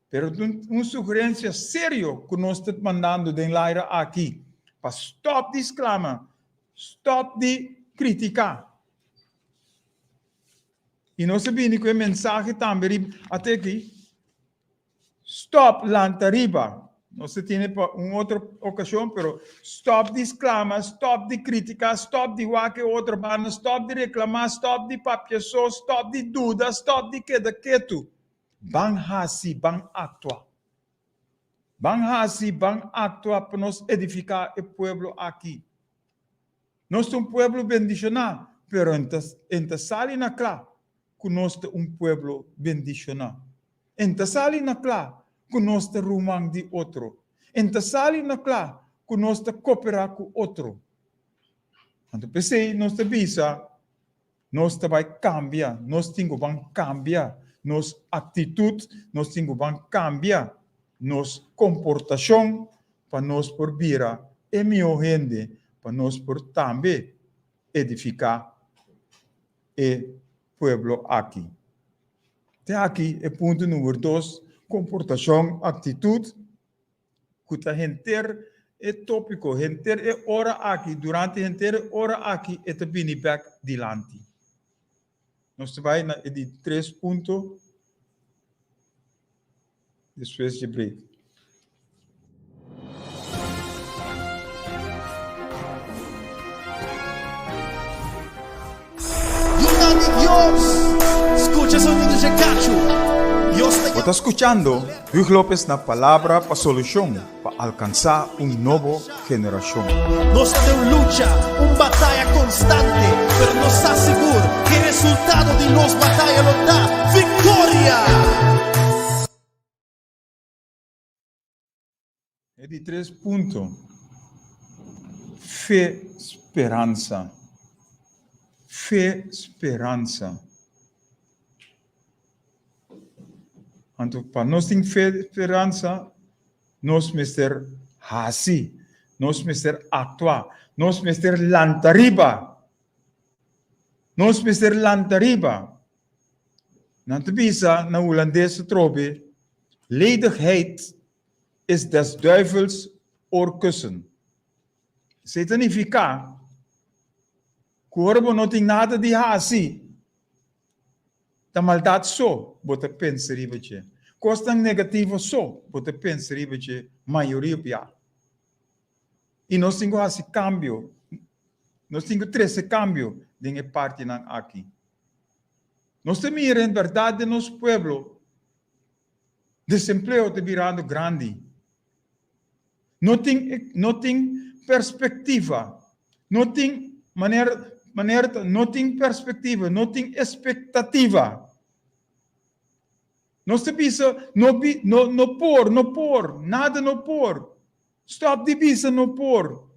pero un sugerensia serio ku nos ta mandando den laira aki, pa stòp di sklama, stòp di kritiká. I nos a bini ku e mensahe tambe riba at'e aki. Stop lanta riba. Nos ta tene pa un otro ocasion, pero stop di sclama, stop di critica, stop di wak e otro banda, stop di reclama, stop di papia so, stop di duda, stop di keda ketu. Ban haci, ban actua. Ban haci, ban actua pa nos edifica e pueblo aki. Nos ta un pueblo bendiciona, pero en ta sali na cla cu nos ta un pueblo bendiciona. En ta sali na kla ku nos ta ruman di otro. En ta sali na kla ku nos ta koperá ku otro. Anto p'esei nos ta bisa, nos ta bai kambia, nos tin ku ban kambia nos aktitut, nos tin ku ban kambia nos komportashon pa nos por bira e mihó hende, pa nos por tambe edifiká e pueblo aki. Te aki e punto number dos, komportashon, aktitut, ku ta henter e tópiko, henter e ora aki, durante henter e ora aki e ta bini bèk dilanti. Nos ta bai na e di tres punto despues dje break. Yunan di Dios, skucha sonido dje kachu. Dios ta Bo ta skuchando Huug Lopez na Palabra pa Solushon pa alkansá un nobo generashon. Nos ta den un lucha, un bataya konstante, pero nos sa sigur ku e resultado di nos bataya lo ta viktoria! E di tres punto, fe, speransa. Fe, speransa. Anto pa nos tin fe, speransa, nos mester hasi, nos mester aktua, nos mester lanta riba. Nos mester lanta riba. Nan ta bisa na hulandes atrobe, ledigheid is des duivels oorkussen. Esei ta nifiká ku ora bo no tin nada di hasi. Ta maldat so bo ta pensa riba dje. Kosnan negativo so bo ta pensa riba dje mayoria bia. I nos tin ku hasi kambio, nos tin ku trese kambio den e partinan aki. Nos ta mira en bèrdat den nos pueblo desempleo ta birando grandi. No tin no tin perspektiva, no tin manera manera ta no tin perspektiva, no tin espektativa. Nos ta bisa no bi no no por, no por, nada no por. Stop di bisa no por.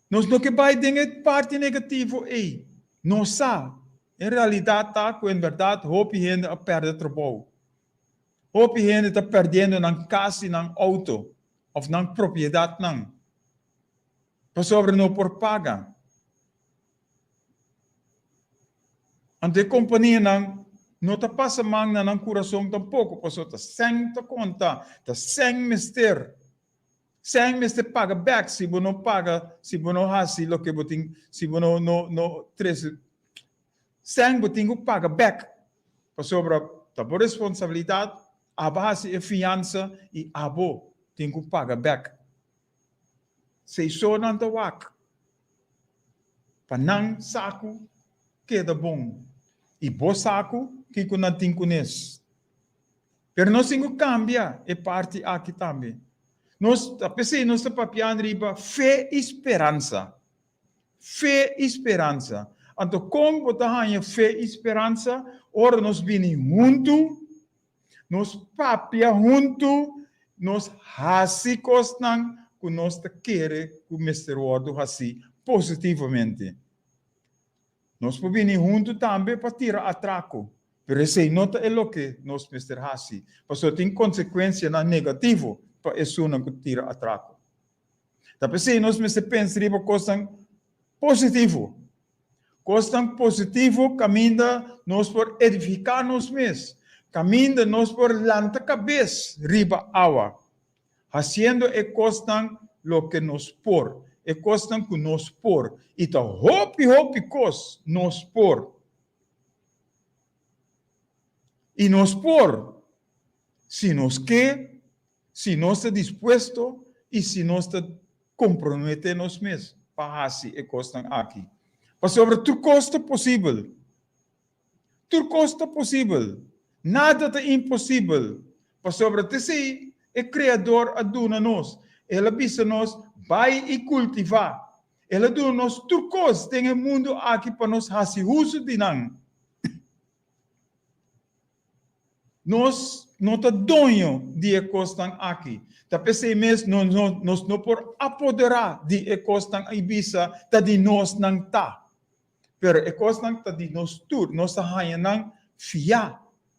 Nos no ke bai den e parti negativo ei. Nos sa, en realidat ta ku en bèrdat hopi hende a pèrdè trabou. Hopi hende ta pèrdiendo nan kas i nan outo òf nan propiedatnan pasobra no por paga. Anto e kompanianan no ta pasa man na nan kurason tampoko pasobra ta sèn ta konta, ta sèn mester. Sèn mester paga bèk si bo no paga, si bo no hasi loke bo tin, si bo no no no trese. Sèn bo tin ku paga bèk pasobra ta bo responsabilidat, abo hasi e fiansa i abo tin ku paga bèk. Seiso nan ta wak pa nan saku keda bon i bo saku kiko nan tin kunes. Pero nos tin ku kambia e parti aki tambe. Nos ta p'esei nos ta papiando riba fe i speransa. Fe i speransa. Anto kon bo ta haña fe i speransa? Ora nos bini huntu, nos papia huntu, nos hasi kosnan ku nos ta kere ku mester wòrdu hasí positivamente. Nos por bini huntu tambe pa tira atrako, pero esei no ta e loke nos mester hasi, pasobra tin konsekuensianan negativo pa esunnan ku tira atrako. Ta p'esei nos mester pensa riba kosnan positivo, kosnan positivo kaminda nos por edifiká nos mes, kaminda nos por lanta kabes riba awa, hasiendo e kosnan loke nos por, e kosnan ku nos por, i ta hopi hopi kos nos por. I nos por si nos ke, si nos ta dispuesto i si nos ta komprometé nos mes pa hasi e kosnan aki. Pasobra tur kos ta posibel. Tur kos ta posibel. Nada ta imposibel. Pasobra t'esei e Kreador a duna nos. El a bisa nos, Bai i kultivá. El a duna nos tur kos den e mundu aki pa nos hasi uso di nan. Nos no ta doño di e kosnan aki. Ta p'esei mes nos no por apoderá di e kosnan i bisa ta di nos nan ta. Pero e kosnan ta di nos tur, nos ta haña nan fiá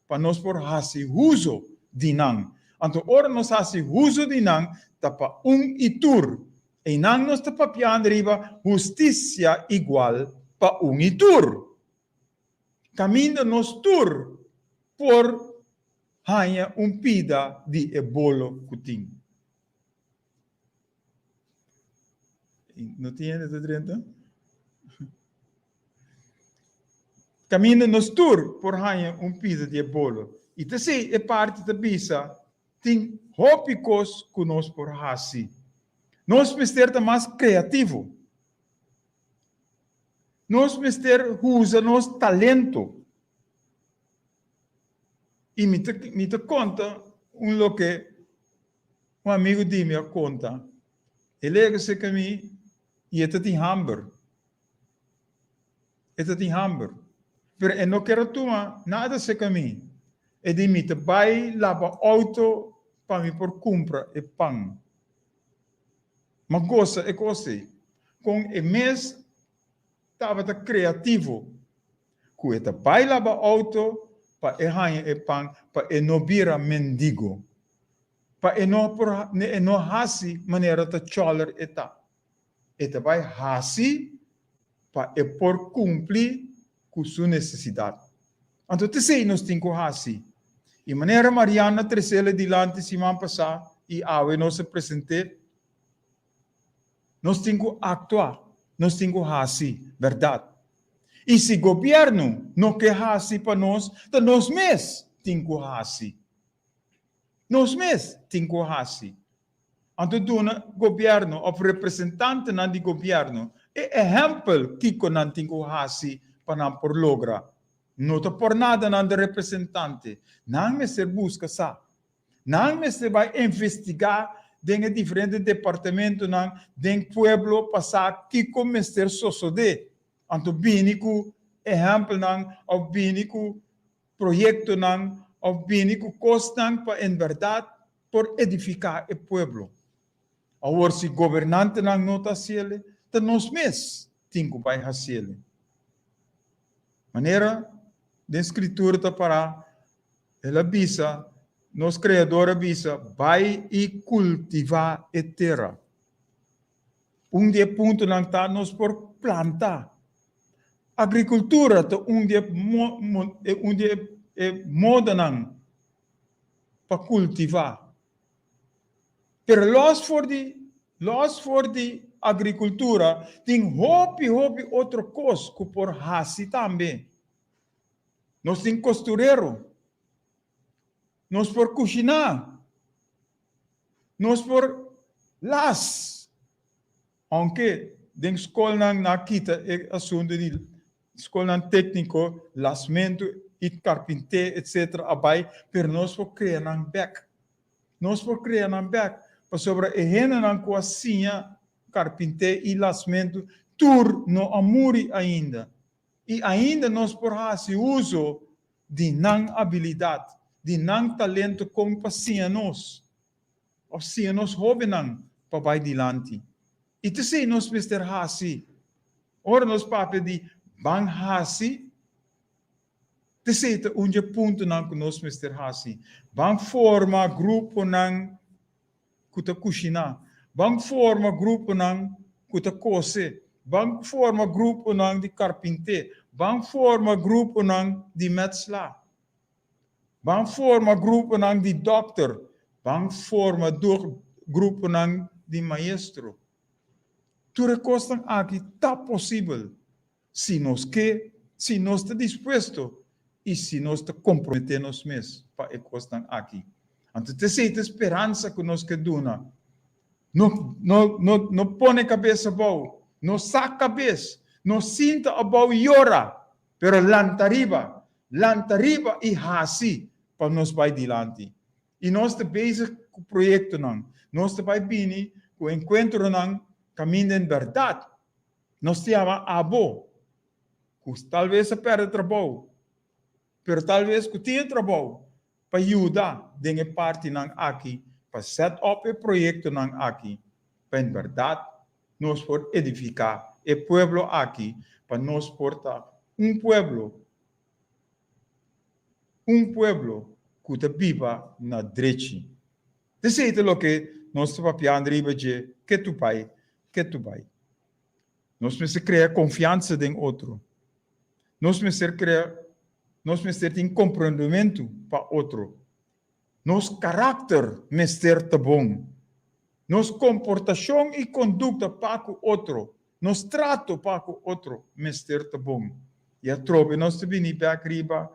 pa nos por hasi uso di nan. Anto ora nos hasi uso di nan ta pa un i tur. Einan nos ta papiando riba hustisia igual pa un i tur. Kaminda nos tur por haña un pida di e bolo ku tin. No tin hende ta drenta? Kaminda nos tur por haña un pida di e bolo. I ta esei e parti ta bisa, tin hopi kos ku nos por hasi. Nos mester ta mas kreativo. Nos mester usa nos talento. I mi ta mi ta konta un loke un amigu di mi a konta. E lega serka mi i e ta tin hamber. E ta tin hamber. Pero e no ker a tuma nada serka mi. E di mi ta bai laba outo pa mi por kumpra e pan. Ma gosa e kos ei. Kon e mes tabata kreativo ku e ta bai laba outo pa e haña e pan pa e no bira mendigo, pa e no por e no hasi manera ta chòler e ta. E ta bai hasi pa e por kumpli ku su nesesidat. Anto t'esei nos tin ku hasi. I manera Marianne a tres'el dilanti siman pasá i awe nos a present'é, nos tin ku aktua, nos tin ku hasi bèrdat. I si gobièrnu no ke hasi pa nos, ta nos mes tin ku hasi. Nos mes tin ku hasi. Anto duna gobièrnu òf representantenan di gobièrnu e ehèmpel kiko nan tin ku hasi pa nan por logra. No ta por nada nan ta representante. Nan mester buska sa. Nan mester bai investigá den e diferente departamentonan den pueblo pa sa kiko mester sosodé. Anto bini ku ehèmpelnan òf bini ku proyektonan òf bini ku kosnan pa en bèrdat por edifiká e pueblo. Awor si gobernantenan no ta hasiele, ta nos mes tin ku bai hasiele. Manera den Skritura ta pará, el a bisa, nos Kreador a bisa, Bai i kultivá e tera. Un di e puntonan ta nos por planta. Agrikultura ta un di e un di e modanan pa kultivá. Pero los for di los for di agrikultura tin hopi hopi otro kos ku por hasi tambe. Nos tin kosturero, nos por kushiná, nos por las. Aunke den skolnan nan a kita e asuntu di skolnan tékniko, lasmentu i karpinté etsetera a bai, pero nos por krea nan bèk. Nos por krea nan bèk pasobra e hendenan ku a siña karpinté i lasmentu tur no a muri ainda. I ainda nos por hasi uso di nan abilidat, di nan talento kon pa siña nos. Òf siña nos hóbennan pa bai dilanti. I t'esei nos mester hasi. Ora nos papia di ban hasi, t'esei ta un dje puntonan ku nos mester hasi. Ban forma gruponan ku ta kushiná. Ban forma gruponan ku ta kose. Ban forma gruponan di karpinté. Ban forma gruponan di mètslá. Ban forma gruponan di dòkter. Ban forma gruponan di maestro. Tur e kosnan aki ta posibel si nos ke, si nos ta dispuesto i si nos ta komprometé nos mes pa e kosnan aki. Anto ta esei ta e speransa ku nos ke duna. No, no, no, no pone kabes abou, no sak kabes, no sinta abou i yora, pero lanta riba, Lanta riba i hasi pa nos bai dilanti. I nos ta bezig ku proyektonan. Nos ta bai bini ku enkuentronan kaminda en bèrdat nos ta yama abo ku talbes a pèrdè trabou, pero talbes ku tin e trabou pa yuda den e partinan aki pa set up e proyektonan aki pa en bèrdat nos por edifiká e pueblo aki pa nos por ta un pueblo un pueblo ku ta biba na drechi. Esei ta loke nos ta papiando riba dje ketu bai, ketu bai. Nos mester krea konfiansa den otro. Nos mester krea, nos mester tin komprondementu pa otro. Nos karakter mester ta bon. Nos komportashon i kondukta pa ku otro, nos trato pa ku otro mester ta bon. I atrobe nos ta bini bèk riba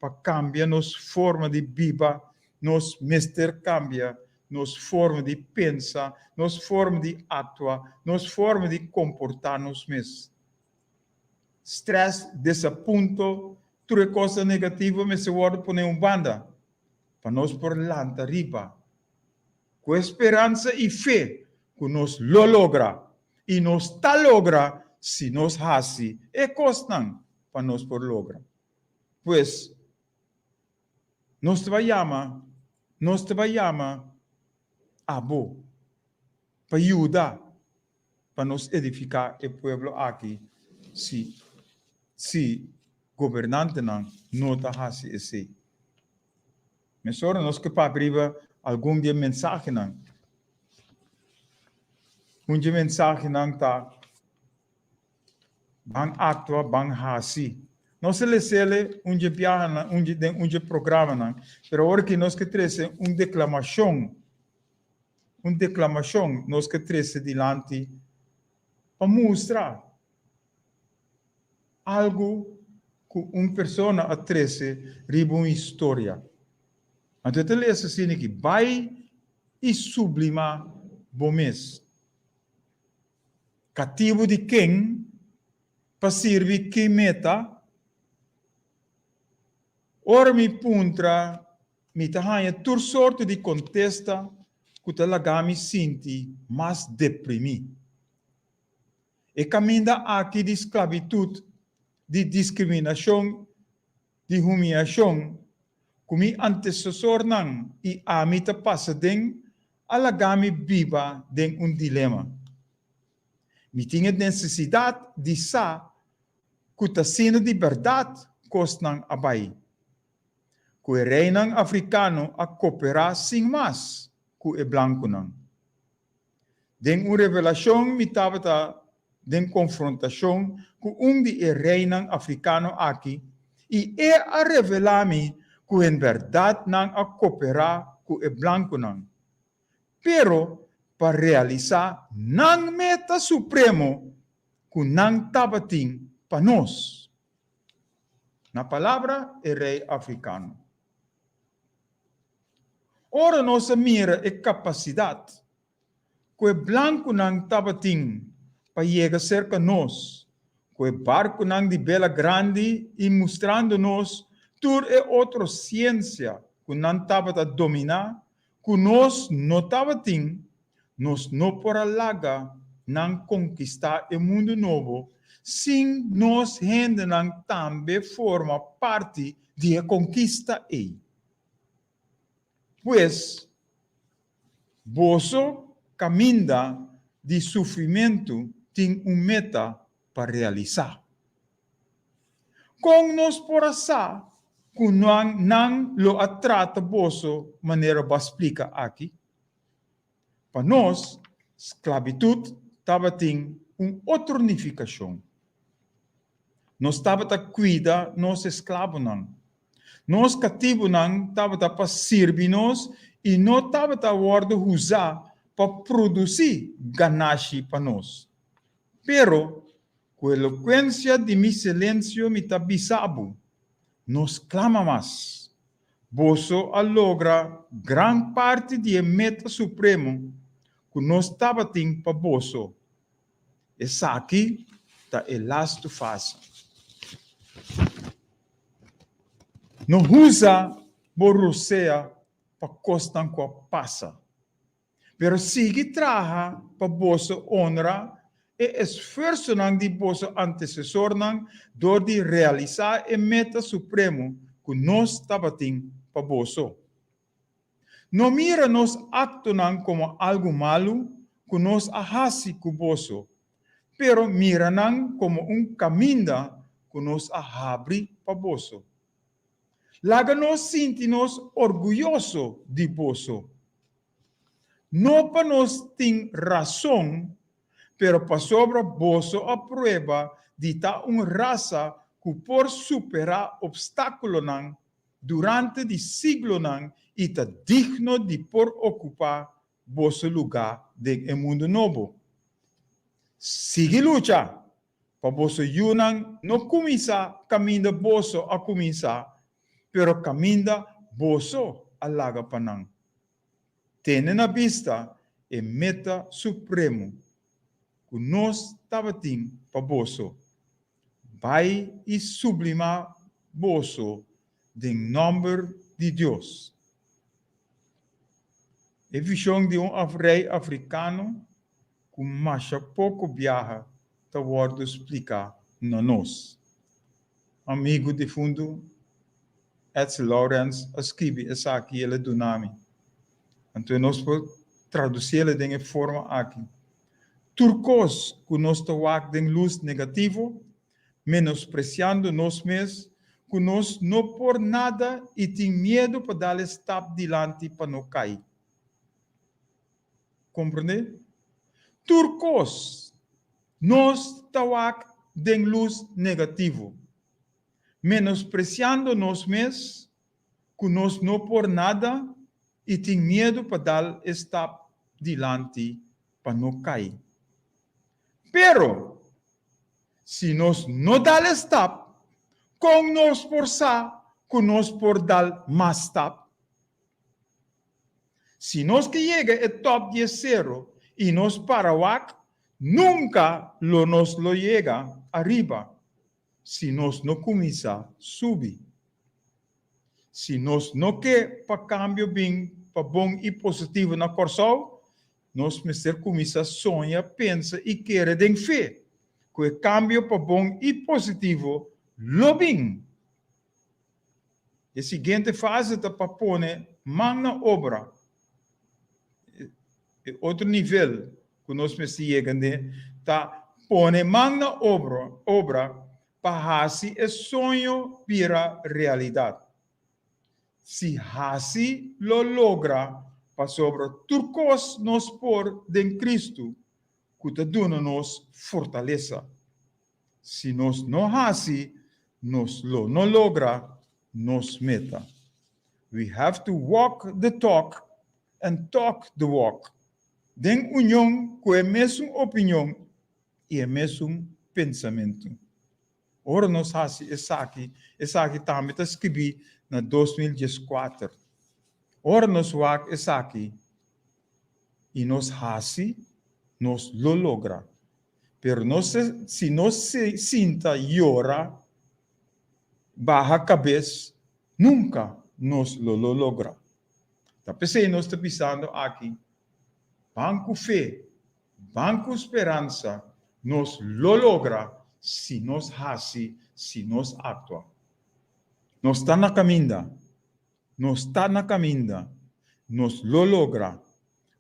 pa kambia nos forma di biba, nos mester kambia nos forma di pensa, nos forma di aktua, nos forma di komportá nos mes. Stress, desapunto, tur e kosnan negativo mester wòrdu pone un banda pa nos por lanta riba ku e speransa i fe ku nos lo logra i nos ta logra si nos hasi e kosnan pa nos por logra. Pues, nos ta bai yama, nos ta bai yama abo pa yuda pa nos edifiká e pueblo aki si si gobernantenan no ta hasi esei. Mesora nos ke papia riba algun di e mensahenan. Un di e mensahenan ta Ban aktua, ban hasi. Nos a les'ele un dje biahanan, un dje den un dje programanan, pero awor aki nos ke trese un deklamashon, un deklamashon nos ke trese dilanti pa mustra. Algu ku un persona a trese riba un historia. Anto e ta lesa asina ki, Bai i sublimá bo mes. Katibu di ken? Pa sirbi ki meta? Ora mi puntra, mi ta haña tur sorto di kontesta ku ta laga mi sinti mas deprimí. E kaminda aki di sklabitut, di diskriminashon, di humiashon ku mi antesesornan i ami ta pasa den a laga mi biba den un dilema. Mi tin e nesesidat di sa ku ta asina di bèrdat kosnan a bai, ku e reinan afrikano a koperá sin mas ku e blankunan. Den un revelashon mi tabata den konfrontashon ku un di e reinan afrikano aki i e a revelá mi ku en bèrdat nan a koperá ku e blankunan, pero pa realisá nan meta supremo ku nan tabatin pa nos. Na palabra e rei afrikano. Ora nos a mira e kapasidat ku e blankunan tabatin pa yega serka nos ku e barkunan di bela grandi i mustrando nos tur e otro siensia ku nan tabata dominá ku nos no tabatin, nos no por a laga nan konkistá e mundu nobo sin nos hendenan tambe forma parti di e konkista ei. Pues, boso kaminda di sufrimentu tin un meta pa realisá. Kon nos por a sa ku nan lo a trata boso manera bo a splika aki? Pa nos, sklabitut tabatin un otro nifikashon. Nos tabata kuida nos esklabonan. Nos katibunan tabata pa sirbi nos i no tabata wòrdu usá pa produsí ganashi pa nos. Pero, ku elokuensia di mi silensio mi ta bisa bo, no sklama mas. Boso a logra gran parti di e meta supremo ku nos tabatin pa boso. Esaki ta e lastu fase. No usa bo rosea pa kosnan ku a pasa. Pero sigui traha pa boso onra e esfuersonan di boso antesesornan dor di realisá e meta supremo ku nos tabatin pa boso. No mira nos aktonan komo algu malu ku nos a hasi ku boso, pero mira nan komo un kaminda ku nos a habri pa boso. Laga nos sinti nos orguyoso di boso. No pa nos tin rason, pero pasobra boso a prueba di ta un rasa ku por superá opstákulonan durante di siglonan i ta digno di por okupá boso lugá den e mundu nobo. Sigui lucha! Pa boso yunan no kuminsá kaminda boso a kuminsá, pero kaminda boso a laga pa nan. Tene na bista e meta supremo ku nos tabatin pa boso, bai i sublimá boso den nòmber di Dios. E vishon di un rei afrikano ku masha poko biaha ta wòrdu spliká na nos. Amigu difuntu Edsel Lourens a skibi esaki i el a duna mi. Anto nos por tradusiel den e forma aki, Tur kos ku nos ta wak den lus negativo, menospresiando nos mes, ku nos no por nada i tin miedu pa dal e stap dilanti pa no kai. Komprendé? Tur kos nos ta wak den lus negativo, menospresiando nos mes, ku nos no por nada i tin miedu pa dal e stap dilanti pa no kai. Pero, Si nos no dal e stap, kon nos por sa ku nos por dal mas stap? Si nos ke yega e tòp di e sero i nos para wak, nunka lo nos lo yega ariba si nos no kuminsá subi. Si nos no ke pa kambio bin pa bon i positivo na Kòrsou, nos mester kuminsá soña, pensa i kere den fe ku e kambio pa bon i positivo lo bin. E siguiente fase ta pa pone man na obra. E otro nivel ku nos mester yega n'e ta pone man na obra pa hasi e soño bira realidat. Si hasi lo logra pasobra tur kos nos por den Kristu ku ta duna nos fortalesa. Si nos no hasi, nos lo no logra nos meta. We have to walk the talk and talk the walk. Den union ku e mesun opinion i e mesun pensamentu. Ora nos hasi esaki, esaki tambe ta skibí na 2014. Ora nos wak esaki i nos hasi, nos lo logra. Pero nos si nos sinta yora, baha kabes, nunka nos lo lo logra. Ta p'esei nos ta bisando aki, ban ku fe, ban ku speransa, nos lo logra si nos hasi, si nos aktua. Nos ta na kaminda, nos ta na kaminda, nos lo logra.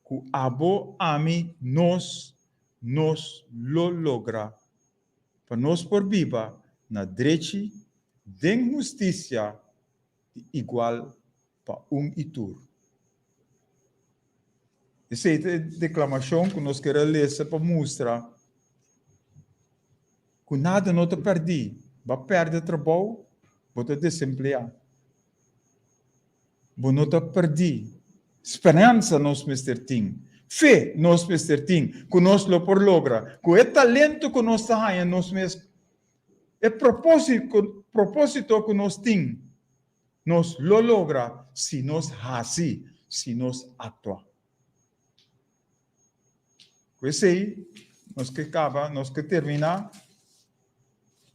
Ku abo, ami, nos, nos lo logra pa nos por biba na drechi, den hustisia i igual pa un i tur. Esei ta e deklamashon ku nos ker a lesa pa mustra ku nada no ta pèrdí. Bo a pèrdè trabou, bo ta desempleá. Bo no ta pèrdí. Speransa nos mester tin. Fe nos mester tin ku nos lo por logra. Ku e talento ku nos ta haña nos mes, e propósito ku nos tin, nos lo logra si nos hasi, si nos aktua. Ku esei nos ke kaba, nos ke terminá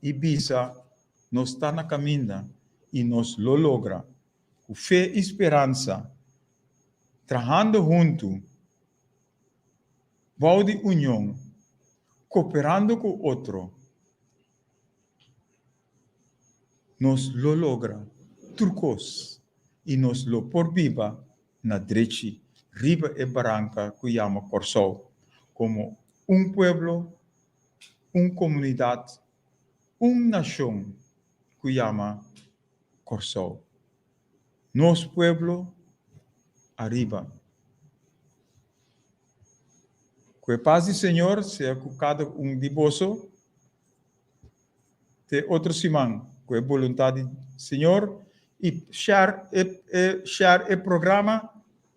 i bisa nos ta na kaminda i nos lo logra. Ku fe i speransa, trahando huntu, bou di union, koperando ku otro, nos lo logra tur kos i nos lo por biba na drechi riba e baranka ku yama Kòrsou komo un pueblo, un komunidat, un nashon ku yama Kòrsou. Nos pueblo ariba. Ku e pas di Señor sea ku kada un di boso. Te otro siman ku e boluntat di Señor i share e e share e programa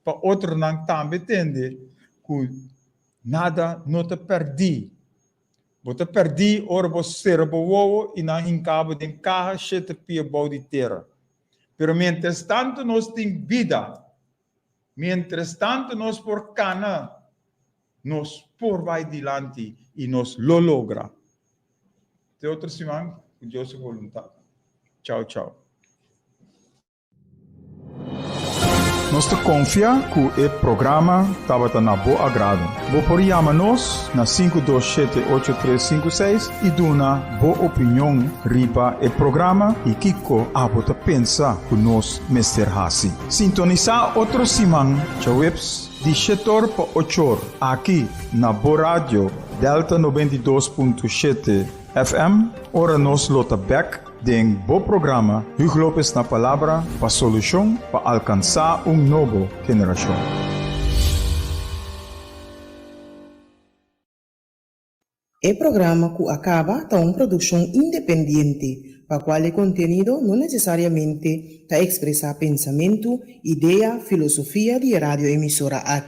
pa otronan tambe tende ku nada no ta pèrdí. Bo ta pèrdí ora bo sera bo wowo i nan hinka bo den kaha shete pia bou di tera. Pero miéntras tantu nos tin bida, miéntras tantu nos por kana, nos por bai dilanti i nos lo logra. Te otro siman ku Dios su boluntat. Chao chao. Nos ta konfia ku e programa tabata na bo agrado. Bo por yama nos na 527 8356 i duna bo opinion riba e programa i kiko abo ta pensa ku nos mester hasi. Sintonisá otro siman djaweps di shetor pa ochor aki na bo radio Delta 92.7 FM ora nos lo ta bek den bo programa Huug Lopez na Palabra pa solushon pa alkansá un nobo generashon. E programa ku a kaba ta un produkshon independiente, pa kual e kontenido no nesesariamente ta ekspresá pensamentu, idea, filosofia di e radioemisora aki.